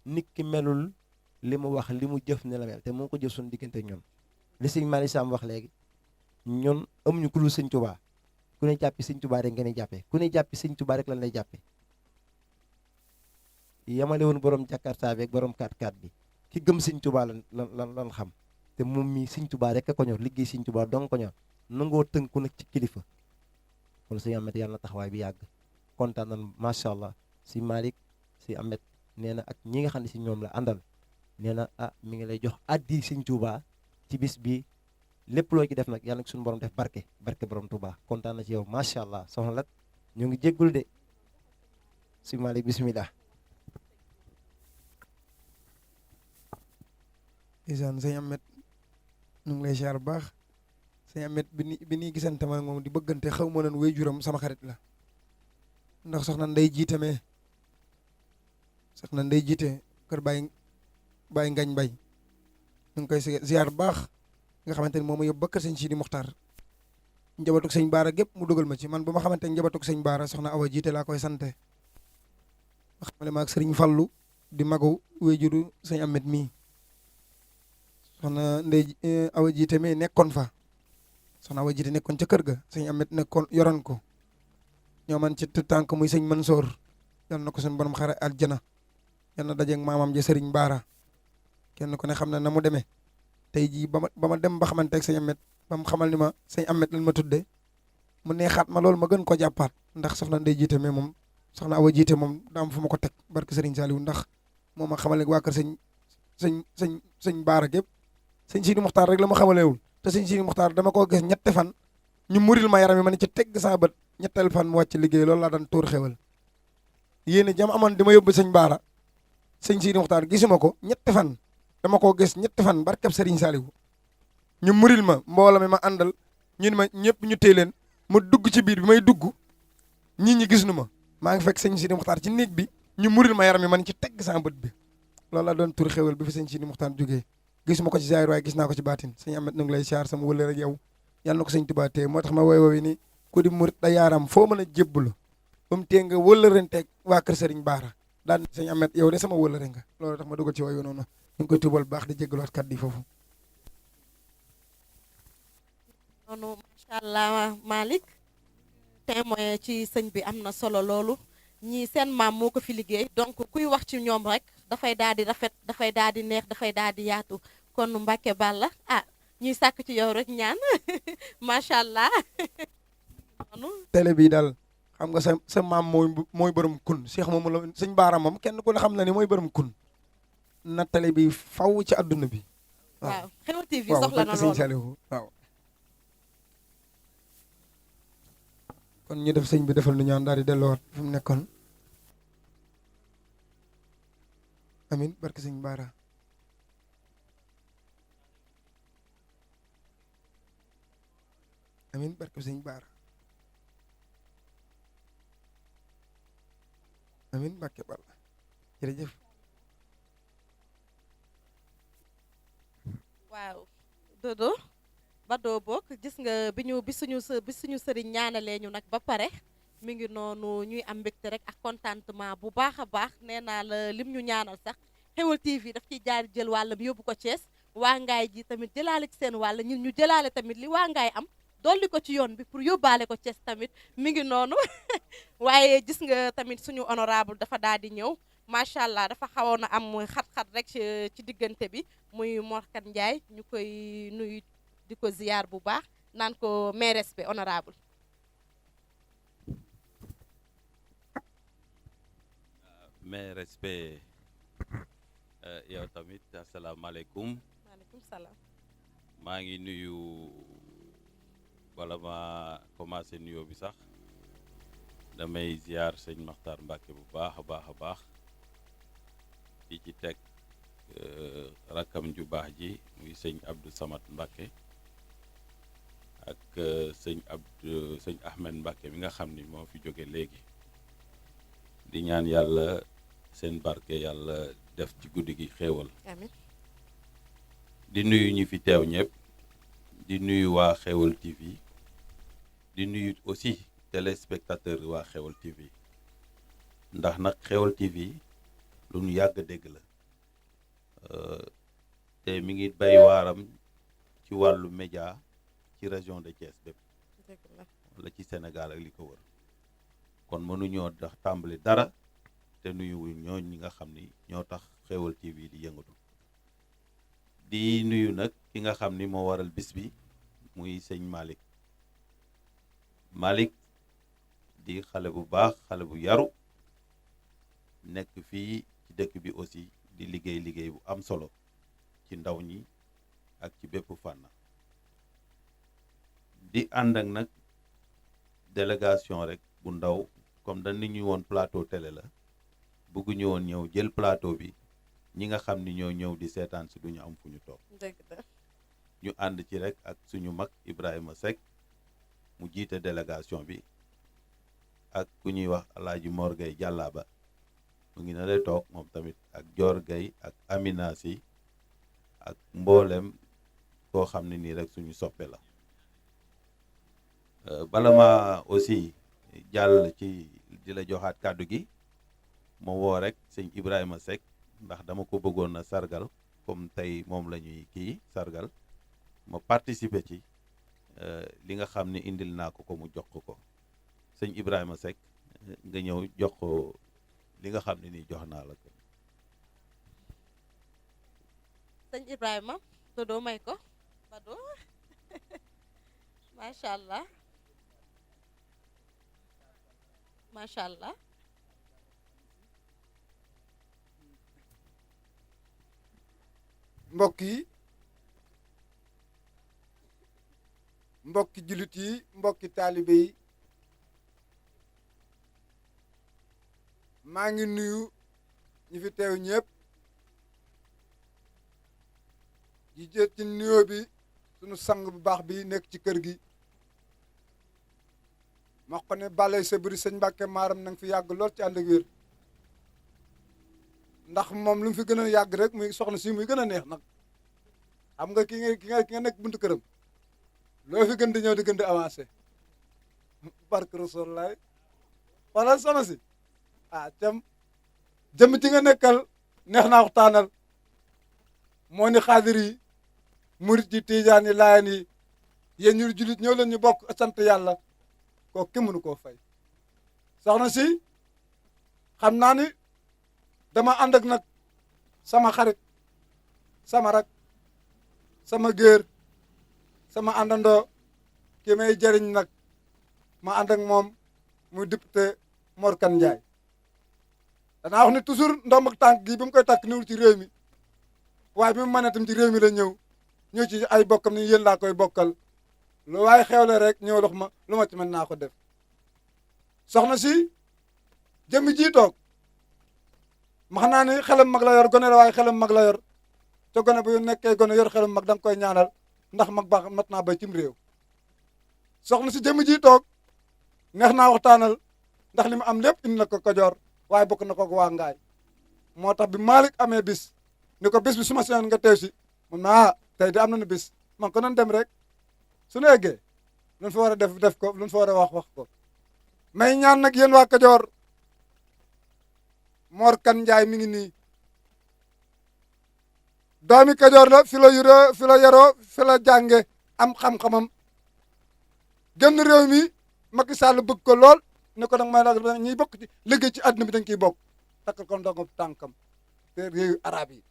nit ki melul li mu wax li mu jëf ne la mel te moo ko jëf suñu diggante ñun li sëñ Malick Sam wax léegi ñun amuñu ku dul sëñ Tuubaa ku ne jàppi sëñ Tuubaa rek ngeen di jàppee ku ne jàppi sëñ Tuubaa rek lan lay jàppee yamale woon borom Jakarta bi ak borom 4x4 bi ki gëm sëñ Tuubaa lan xam te moom mii sëñ Tuubaa rek a ko ñor liggéey sëñ Tuubaa dong ko ñor nangoo tënku nag ci kilifa kon sëñ Amet yàlla na taxawaay bi yàgg kontaan nañ macha allah si Malick si Amet nee na ak ñi nga xam ne si ñoom la àndal nee na mi ngi lay jox addi sëñ Tuubaa ci bis bi lépp loo ci def nag yàlla na suñu borom def barke borom Tuubaa kontaan na ci yow macha allah soxna Lat ñu ngi jéggul de si Malick bismillah. isaan sëñ Amet ñu ngi lay siyaar bu baax sëñ Amet bi ni gisante ma moom di bëggante xaw ma noon waajuram sama xarit la ndax soxna Ndey jiite mee soxna Ndey jiite kër Baye Ngañ Bay ñu ngi koy siyaar bu baax nga xamante ni moom ma yóbbu ba kër sëñ Sidi Muxtaar njabatuk sëñ Baara gépp mu dugal ma ci man bu ma xamante ni njabatuk sëñ Baara soxna Awa jiite laa koy sante nga xamale ma ak sëriñ Fallu di magu waajuru sëñ Amet mii soxna Ndey Awa jiite mee nekkoon fa soxna Awa jiite nekkoon ca kër ga sëñ Amet nekkoon yoroon ko ñoo man ci tànk muy sëñ Mansoor yal na ko seen borom xare aljana yal na dajeeg maamam ja sëriñ Baara kenn ku ne xam na mu demee tey jii ba ma dem ba xamante ak sëñ Amet ba mu xamal ni ma sëñ Amet lan ma tudde mu neexaat ma loolu ma gën ko jàppaat ndax soxna Ndey jiite mais moom soxna Awa jiite moom daa am fu ma ko teg barke sëriñ Saliou ndax moom ma xamal ne waa kër sëñ Baara gépp sëñ Sidi Muxtaar rek la ma xamalewul te sëñ Sidi Muxtaar dama koo gis ñette fan ñu muril ma yaram yi ma ne ci tegg saa bët ñetteel fan mu wàcc liggéey loolu laa daan tuur xewal yéen jam amoon dama yóbbu sëñ Baara sëñ Sidi Muxtaar gisuma ko ñetti fan dama koo gis ñetti fan barkeb Serigne Saliou ñu muril ma mbooloo mi ma àndal ñun ma ñëpp ñu téye leen ma dugg ci biir bi may dugg nit ñi gis nu ma maa ngi fekk sëñ Sidi Muxtaar ci néeg bi ñu muril ma yaram yi man ci tegg saa bët bi loolu laa doon tuur xewal bi fi sëñ Sidi Muxtaar jógee gisuma ko ci zaahir waaye gis naa ko ci baatin sëñ Amet nu ngi lay siyaar sama wëlle rek yow yàlla na ko sëñ Tuubaa tee moo tax ma woy ni ku di murit da yaaram foo mën a jébbalu ba mu tee nga wëllërenteeg waa kër Sëriñ Baara daan sëñ Amet yow de sama wëllëre nga loolu tax ma dugal ci woy noonu ñu ngi koy tuubal baax di jéggaluwaat kat di foofu noonu macha allah Malick témoin ci sëñ bi am na solo loolu ñii seen maam moo ko fi liggéey donc kuy wax ci ñoom rek dafay daal di rafet dafay daal di neex dafay daal di yaatu kon Mbàkke Balla ñuy sàkk ci yow rek ñaan macha allah. télé bii daal xam nga sa maam mooy borom kun Cheikh moom la sëñ Baara moom kenn ku ne xam na ni mooy borom kun na télé bi faw ci àdduna bi. waaw Xeweul TV soxla na loolu waaw. kon ñu def sëñ bi defal nu ñaan daal di delluwaat fi mu nekkoon amin barke sëñ Baara. amin barke sëñ Baara amin Mbàkke Balla jërëjëf. waaw Dodo Bado bokk gis nga bi suñu sëriñ ñaanalee ñu nag ba pare mi ngi noonu ñuy am mbégte rek ak contentement bu baax a baax nee naa la lim ñu ñaanal sax Xeweul TV daf ciy jaar jël wàllam yóbbu ko Thiès waa ngaay ji tamit jëlaale ci seen wàll ñun ñu jëlaale tamit li waa ngaay am dolli ko ci yoon bi pour yóbbaale ko Thiès tamit mi ngi noonu waaye gis nga tamit suñu honorable dafa daal di ñëw macha allah dafa xawoon na am xat-xat rek ci diggante bi muy Mor Kane Ndiaye ñu koy nuyu di ko ziyaar bu baax naan ko mes respect honorable mes respect yow tamit asalaamaaleykum maaleykum salaam maa ngi nuyu wala ma commencé nuyoo bi sax damay ziar sëñ Maxtaar Mbàkke bu baax a baax a baax di ci teg rakkam ju baax ji muy sëñ Abdou Samad Mbàkke ak sëñ Ahmed Mbàkke mi nga xam ni moo fi jóge léegi di ñaan yàlla seen barke yàlla def ci guddi gi xéewal amiin di nuyu ñi fi teew ñëpp di nuyu waa Xéwal TV di nuyu aussi téléspectateur waa Xéwal TV ndax nag Xéwal TV lu ñu yàgg dégg la te mi ngi bay waaram ci wàllu média ci région de Thiès bépp wala ci Sénégal ak li ko wër kon mënuñoo tax tàmbali dara te nuyu ñoo ñi nga xam ni ñoo tax Xéwal TV di yëngatu di nuyu nag ki nga xam ni moo waral bis bi muy sëñ Malick di xale bu baax xale bu yaru nekk fii ci dëkk bi aussi di liggéey bu am solo ci ndaw ñi ak ci bépp fànn di ànd ak nag délégation rek bu ndaw comme dañ ni ñu woon plateau télé la bëgguñu woon ñëw jël plateau bi ñi nga xam ni ñoo ñëw di seetaan si duñu am fu ñu toog ñu ànd ci rek ak suñu mag Ibrahima Seck mu jiite délégation bi ak ku ñuy wax Alaaji Mor Gueye Jàllaaba mu ngi na lay toog moom tamit ak Dior Gueye ak Amina Si ak mboolem koo xam ne nii rek suñu soppe la bala ma aussi jàll ci di la joxaat kàddu gi ma woo rek sëñ Ibrahima Seck ndax dama ko bëggoon a sargal comme tey moom la ñuy kii sargal ma participer ci li nga xam ne indil naa ko mu jox ko sëñ Ibrahima Seck nga ñëw jox ko li nga xam ne nii jox naa la ko. sëñ Ibrahima Dodo may ko Bado macha allah macha allah. mbokk yi mbokki jullit yi mbokki taalibe yi maa ngi nuyu ñi fi teew ñëpp di jël ci nuyoo bi sunu sang bu baax bi nekk ci kër gi ma ko ne balay sa buri sëñ Mbàkke maaram na nga fi yàgg lool ci ànd ak wér ndax moom lu mu fi gën a yàgg rek muy soxna si muy gën a neex nag xam nga ki nga nekk buntu këram loo fi gën di ñëw di gën di avancé barke Rasulullah wala soxna si cam jëm ci nga nekkal neex naa waxtaanal moo ni xaadir yi murit yi tiijaan yi laayeen yi yéen ñu julit ñëw leen ñu bokk sant yàlla kooku kenn mënu koo fay soxna si xam naa ni dama ànd ak nag sama xarit sama rak sama géer sama àndandoo ki may jëriñ nag ma ànd ak moom muy député Mor Kane Ndiaye danaa wax ne toujours ndomb ak tànk gi bi mu koy takk niwul ci réew mi waaye bi mu mën tam ci réew mi la ñëw ci ay bokkam ni yéen laa koy bokkal lu waaye xewle rek ñëw dox ma lu ma ci mën naa ko def soxna si jëmmi ji toog max naa ni xelam mag la yor gone la waaye xelam mag la yor te gone bu nekkee gone yor xelam mag da nga koy ñaanal ndax mag baax mat naa bay cim réew soxna si jëmmi ji toog neex naa waxtaanal ndax li mu am lépp indi na ko Kajoor waaye bokk na ko waa Ngaay moo tax bi Malick amee bis ni ko bis bi su ma seen nga teew si mun naa tey di am nañu bis man ko nan dem rek su ñu eggee luñ fa war a def ko luñ fa war a wax ko may ñaan nag yéen waa Kajoor Mor Kane Ndiaye mi ngi nii doomi Kajoor la fi la yuroo fi la yaroo fi la jànge am xam-xamam génn réew mi Macky Sall bëgg ko lool ne ko nag may la ñuy bokk ci liggéey ci àdduna bi dañ ciy bokk takkal ko ndongo tànkam te réewu arab yi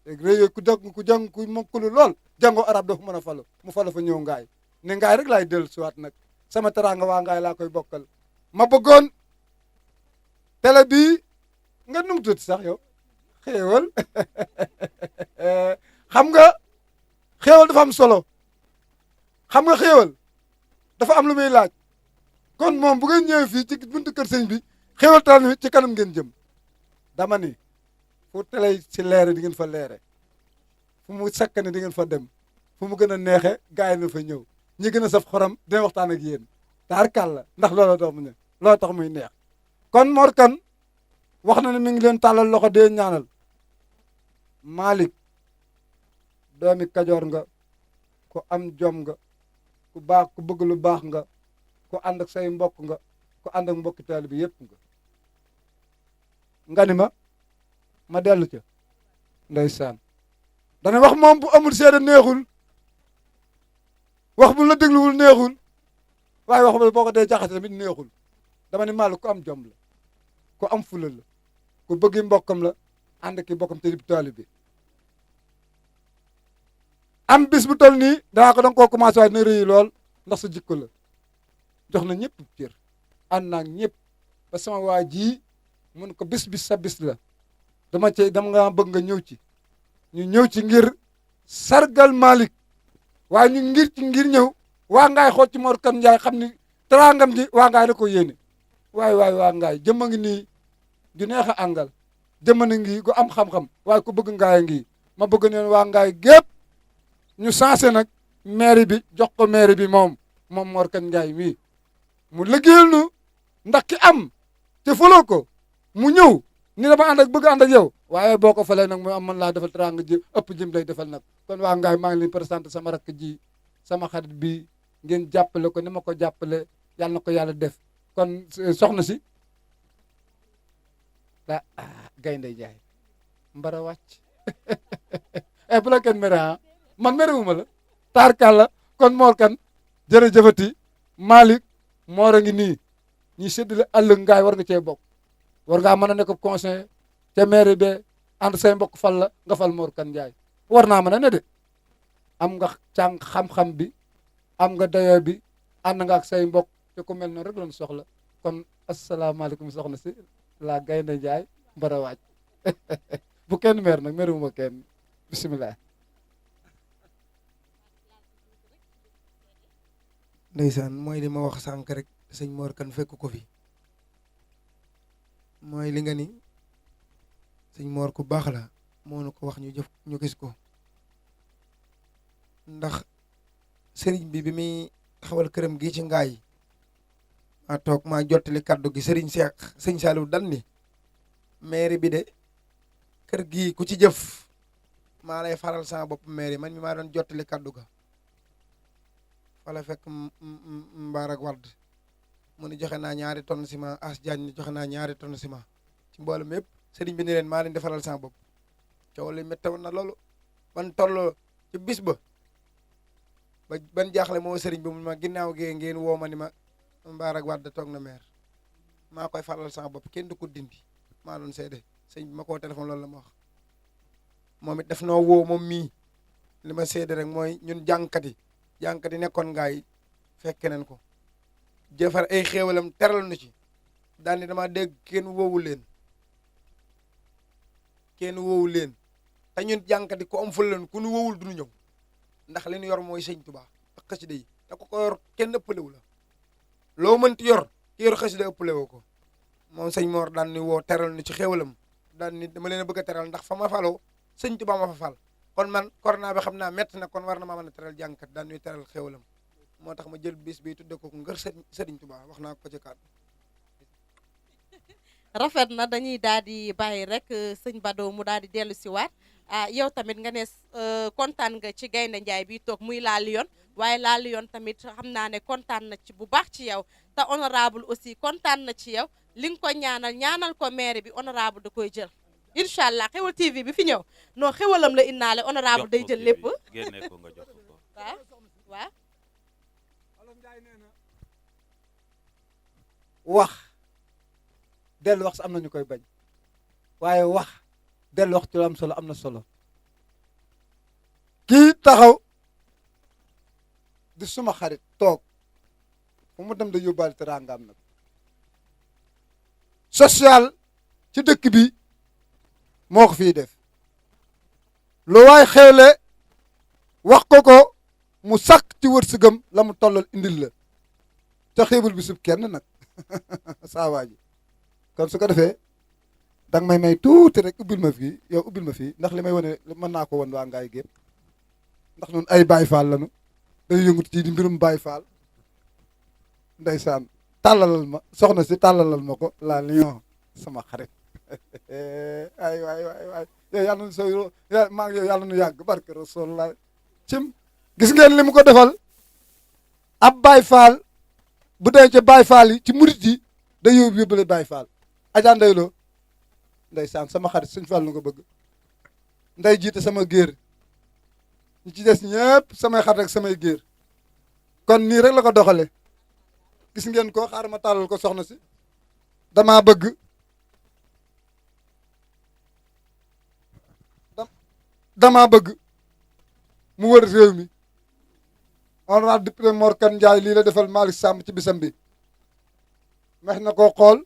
réew ku jàng ku mokkulu lool jàngoo arab dafa mën a falu mu falu fa ñëw ngaay ne ngaay rek laay dellu siwaat nag sama teraanga waa ngaay laa koy bokkal ma bëggoon télé bii nga num tuuti sax yow xéewal xam nga xéewal dafa am solo xam nga xéewal dafa am lu muy laaj kon moom bu ngeen ñëwee fii ci buntu kër sëñ bi xéewal taal ci kanam ngeen jëm dama ni fu télé ci leere di ngeen fa leere fu mu sakkane di ngeen fa dem fu mu gën a neexe gars yi na fa ñëw ñi gën a saf xorom dina waxtaan ak yéen taar kàlla ndax looloo tax mu ne looloo tax muy neex kon Mor Kane wax na ne mi ngi leen tàllal loxo dee ñaanal Malick doomi Kajoor nga ku am jom nga ku baax ku bëgg lu baax nga ku ànd ak say mbokk nga ku ànd ak mbokki taalibe bi yëpp nga ni ma dellu ca ndeysaan dana wax moom bu amul seede neexul wax bu la dégluwul neexul waaye wax boo ko dee jaxase tamit neexul dama ni Malick ku am jom la ku am fula la ku bëggi mbokkam la ànd ki mbokkam te di taalibe bi am bis bu toll nii danaa ko danga koo commencé waaye dina rëy lool ndax sa jikko la jox na ñëpp cër ànd naag ñëpp ba sama waa ji mun ko bis sa bis la dama nga bëgg nga ñëw ci ñu ñëw ci ngir sargal Malick waaye ñu ngir ñëw waa ngaay xool ci Mor Kane Ndiaye xam ni teraangam ji waa ngaay da ko yéene waay waa ngaay jëmma ngi nii ju neex a àngal jëmma na ngi gu am xam-xam waaye ku bëgg ngaay ngi ma bëgg neen waa ngaay gépp ñu sensé nag mairie bi jox ko mairie bi moom Mor Kane Ndiaye mii mu liggéeyal nu ndax ki am te faloo ko mu ñëw ni dama ànd ak bëgg ànd ak yow waaye boo ko falee nag mu am man laa defal teraanga ji ëpp jëm lay defal nag kon waa ngaay maa ngi leen présenté sama rakk ji sama xarit bi ngeen jàppale ko ni ma ko jàppale yàlla na ko yàlla def kon soxna si gaynde jaay mbara wàcc bu la kenn mere man merewuma la taarkàlla kon Mor Kane jërëjëfati Malick Mor a ngi nii ñi séddale àll ngaay war nga cee bokk war ngaa mën a nekk conseil te maire be ànd say mbokk fal la nga fal Mor Kane Ndiaye war naa mën a ne de am nga càng xam-xam bi am nga dayoo bi ànd nga ak say mbokk te ku mel noonu rek lañ soxla kon asalaamaaleykum soxna si la gaynde Ndiaye mbara waaj bu kenn meer nag merewuma kenn bisimilah. ndeysaan mooy li ma wax sànq rek sëñ Mor Kane fekk ko fi mooy li nga ni sëñ Mor ku baax la moo nu ko wax ñu jëf ñu gis ko ndax sëriñ bi muy taxawal këram gi ci ngaay maa toog maa jottali kaddu gi sëriñ sëñ Saliou dan ni mairie bi de kër gi ku ci jëf maa lay faral sama bopp mairie man mi maa doon jottali kaddu ga wala fekk mbaarak wadd mu ni joxe naa 2 tonnes ciment as Diagne ni joxe naa 2 tonnes ciment ci mboolem yëpp sëriñ bi ni leen maa leen defaral sama bopp coow li méttewoon na loolu ban toll ci bis ba ban jaaxle moo sëriñ bi mu ma ginnaaw gee ngeen woo ma ni ma mbaarak wadd toog na maire maa koy faral sama bopp kenn du ko dindi maa doon seede sëñ bi ma koo téléphone loolu la ma wax moom it daf noo woo moom mii li ma seede rek mooy ñun jàngkat yi nekkoon ngaay fekke nañ ko jëfar ay xéewalam teral nu ci daal ni dama dégg kenn woowu leen te ñun jàngkat yi ku am ful leen ku nu woowul du ñu ñëw ndax li ñu yor mooy sëñ Tuubaa ak xasida yi te ko yor kenn ëppalewu la loo mënti yor ki yor xasida ëppalewoo ko moom sëñ Mor daan ni woo teral nu ci xéewalam daan ni dama leen a bëgg a teral ndax fa ma faloo sëñ Tuubaa ma fa fal kon man corona bi xam naa métti na kon war na maa mën a teral jàngkat daan ñuy teral xéwalam moo tax ma jël bis bi tudde ko ngër Sëriñ Tuubaa wax naa ko ci kàddu rafet na dañuy daal di bàyyi rek sëñ Bado mu daal di dellu si waat yow tamit nga ne kontaan nga ci Gaynde Njaay bi toog muy La Lyon waaye La Lyon tamit xam naa ne kontaan na ci bu baax ci yow te honorable aussi kontaan na ci yow li nga ko ñaanal ko maire bi honorable da koy jël incha allah Xewal TV bi fi ñëw non xewalam la innaale honorable day jël lépp. génne ko nga jox ko. waaw waaw. wax dellu wax am na ñu koy bañ waaye wax dellu wax ci lu am solo am na solo kii taxaw di suma xarit toog fu mu dem da yóbbaale teraangaam nag social ci dëkk bi moo ko fii def lu waay xewle wax ko mu sàkk ci wërsëgam la mu tollal indil la te xeebul bi sub kenn nag saa waa ji kon su ko defee danga may tuuti rek ubbil ma fii yow ubbil ma fii ndax li may wane mën naa ko won waa ngaay gépp ndax ñun ay Baay Faal lañu dañuy yëngut ci di mbirum Baay Faal ndeysaan tàllalal ma soxna si tàllalal ma ko la lion sama xarit ay waay yow yàlla na soo maa ngi yow yàlla nu yàgg barke Rasulullah cim gis ngeen li mu ko defal ab Baay Faal bu dee ca Baay Faal yi ci murit yi day yóbbale Baay Faal Adja Ndeye Lo ndeysaan sama xarit Sëñ Fall nu ko bëgg nday jiite sama géer ñi ci des ñëpp samay xarit ak samay géer kon nii rek la ko doxale gis ngeen ko xaar ma tàllal ko soxna si damaa bëgg mu wër réew mi honorable député Mor Kane Ndiaye lii la defal Malick Samb ci bisam bi mex na koo xool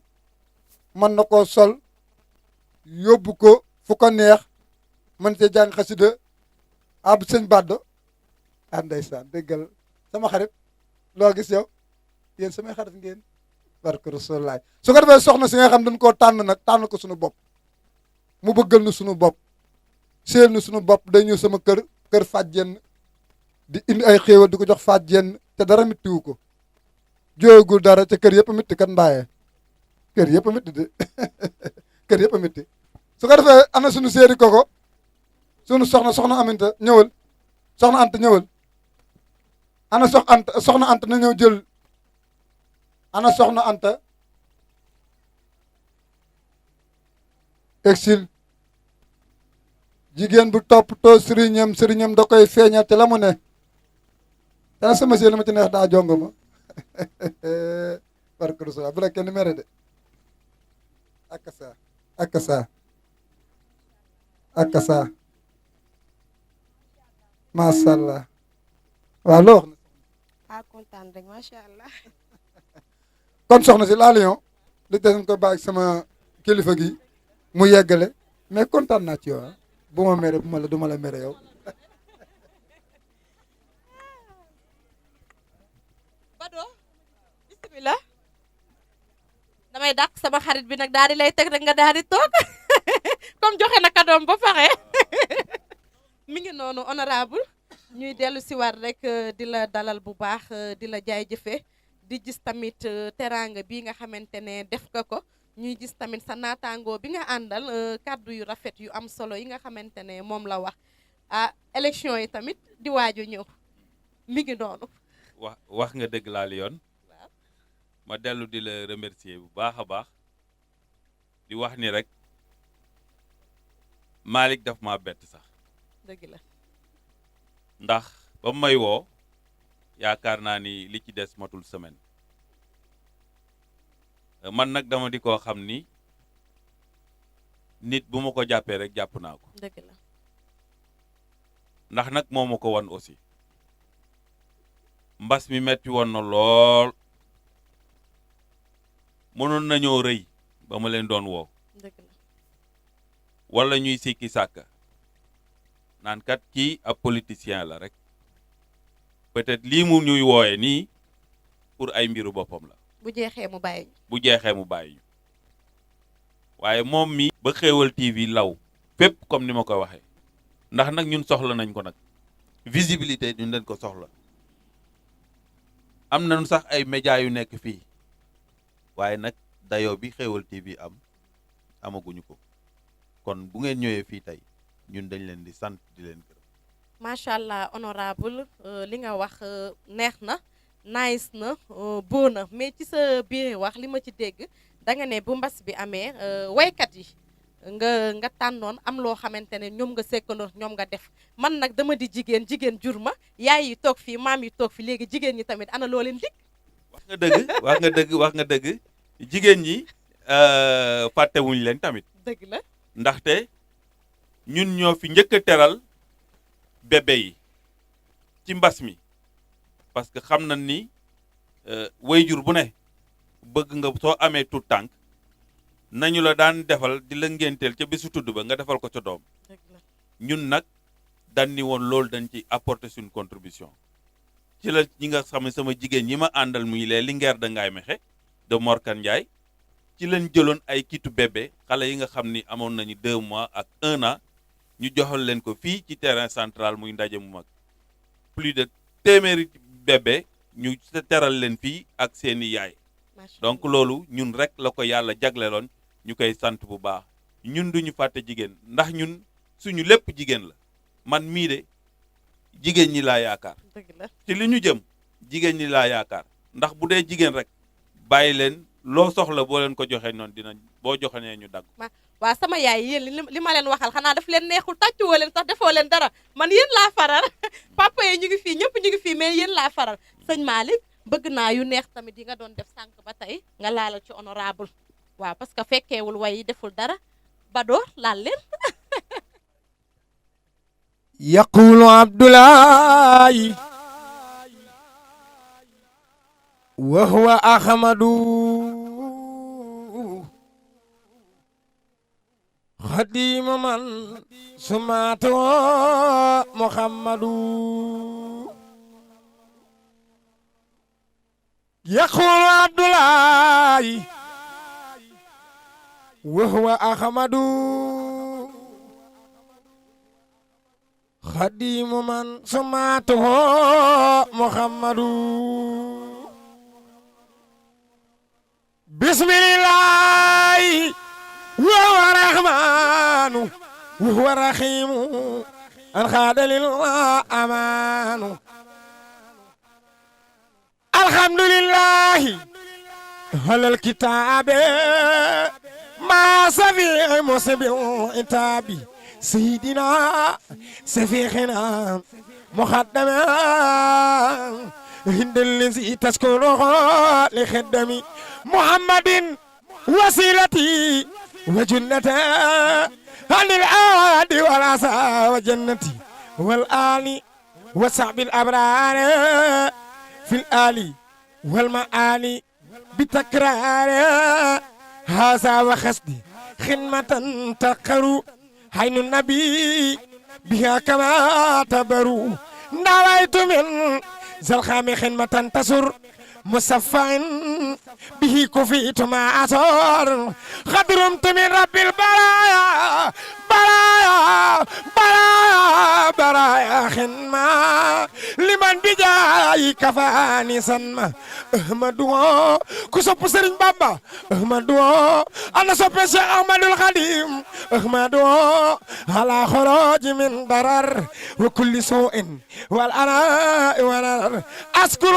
mën na koo sol yóbbu ko fu ko neex mën cee jàng xasida ab sëñ Baddo ndeysaan déggal sama xarit loo gis yow yéen samay xarit ngeen barke Rasulullah su ko defee soxna si nga xam dañ koo tànn nag tànn ko suñu bopp mu bëggal nu suñu bopp seel nu suñu bopp day ñëw sama kër fàjjen di indi ay xéewal di ko jox fàjjen te dara mittiwu ko jooyagul dara te kër yëpp a mitti kat mbaayee kër yëpp a mitti de kër yëpp a mitti su ko defee ana suñu séeri koko suñu soxna Aminta ñëwal soxna Anta ñëwal ana soxna Anta na ñëw jël ana soxna Anta exil jigéen bu toppatoo sëriñam da koy feeñal te la mu ne dana sama séeri ma ci neex daa jongo ma barke Rasul bu la kenn mere de akasa macha allah waaw loo wax na kontaan rek macha allah. kon soxna si la Lion li des ko bàyyi sama kilifa gi mu yeggale mais kontaan naa ci yow bu ma mere du ma la mere yow. Bado bismillah damay dàq sama xarit bi nag daal di lay teg rek nga daal di toog comme joxe na kadoom ba pare mi ngi noonu honorable ñuy dellu si war rek di la dalal bu baax di la jaay jëfe di gis tamit teraanga bi nga xamante ne def nga ko ñuy gis tamit sa naataangoo bi nga àndal kàddu yu rafet yu am solo yi nga xamante ne moom la wax élection yi tamit di waaju ñëw mi ngi noonu. wax nga dëgg laa Lion ma dellu di la remercier bu baax a baax di wax ni rek Malick daf ma bett sax dëgg la ndax ba may woo yaakaar naa ni li ci des matul semaine man nag dama di koo xam ni nit bu ma ko jàppee rek jàpp naa ko dëgg la ndax nag moo ma ko wan aussi mbas mi metti woon na lool mënoon nañoo rëy ba ma leen doon woo dëgg la wala ñuy sikki sàkka naan kat kii ab politicien la rek peut-être lii mu ñuy wooye nii pour ay mbiru boppam la bu jeexee mu bàyyi ñu bu jeexee mu bàyyi ñu waaye moom mi ba Xewal TV law fépp comme ni ma ko waxee ndax nag ñun soxla nañ ko nag visibilité ñun leen ko soxla am nañu sax ay médias yu nekk fii waaye nag dayoo bi Xewal TV am amaguñu ko kon bu ngeen ñëwee fii tey ñun dañ leen di sant di leen gërëm. macha allah honorable li nga wax neex na nice na boo na mais ci sa biir wax li ma ci dégg da nga ne bu mbas bi amee waykat yi nga tànnoon am loo xamante ne ñoom nga sekkandoo ñoom nga def man nag dama di jigéen jur ma yaay yi toog fii maam yi toog fi léegi jigéen ñi tamit ana loo leen dig. wax nga dëgg jigéen ñi fàttewuñ leen tamit. dëgg la ndaxte ñun ñoo fi njëkk a teral bébé yi ci mbas mi parce que xam na ni wayjur bu ne bëgg nga soo amee tout tànk nañu la daan defal di la ngénteel ca bésu tudd ba nga defal ko ca doom. dëgg la ñun nag dañ ni woon loolu dañ ci apporter suñu contribution ci la ñi nga xam ne sama jigéen ñi ma àndal muy les Linguère de Ngaye Mékhé de Morkan Ndiaye ci lañ jëloon ay kitu bébé xale yi nga xam ni amoon nañu 2 mois ak 1 an ñu joxal leen ko fii ci terrain central muy ndaje mu mag plus de téeméeri bébé ñu teral leen fii ak seeni yaay. donc loolu ñun rek la ko yàlla jagleeloon ñu koy sant bu baax ñun duñu fàtte jigéen ndax ñun suñu lépp jigéen la man mii de jigéen ñi laa yaakaar. dëgg la ci li ñu jëm jigéen ñi laa yaakaar ndax bu dee jigéen rek bàyyi leen loo soxla boo leen ko joxee noonu dinañ boo joxee ñu dagg. waa sama yaay yéen li ma leen waxal xanaa daf leen neexul tàccuwoo leen sax defoo leen dara man yéen laa faral papa yi ñu ngi fii ñëpp ñu ngi fii mais yéen laa faral sëñ Malick bëgg naa yu neex tamit yi nga doon def sànq ba tey nga laalal ci honorable waaw parce que fekkeewul way yi deful dara Bador laal leen. yaqulu Abdoulaye wa huwa Ahmadu xadimu man sumato Muhammadu yaqulu Abdoulaye wa huwa Ahmadu xadimu man sumato Muhammadu bismillahi wa huwa rahmanu wa huwa rahimu an xaadalil amanu alhamdulillahi halal kitaabe ma safi musibil itaabi sayidina safiixina muxaddama hindal lazi taskunu li xaddami muhammadin wasilati wa junnata anil aadi wal asa wa jannati wal ali wa sahbil abrari fil ali wal maali bitakrari hasa wa khasdi khidmatan taqaru haynu nabi biha kama tabaru nawaitu min zalkhami khidmatan tasur مصفين به كفيت ما أثر خدرمت من رب البرايا برايا خنما لمن بجاي كفاني سنما أحمد كسب سرين بابا أحمد أنا سبس أحمد الخديم أحمد على خراج من ضرر وكل سوء والأراء والأرر أذكر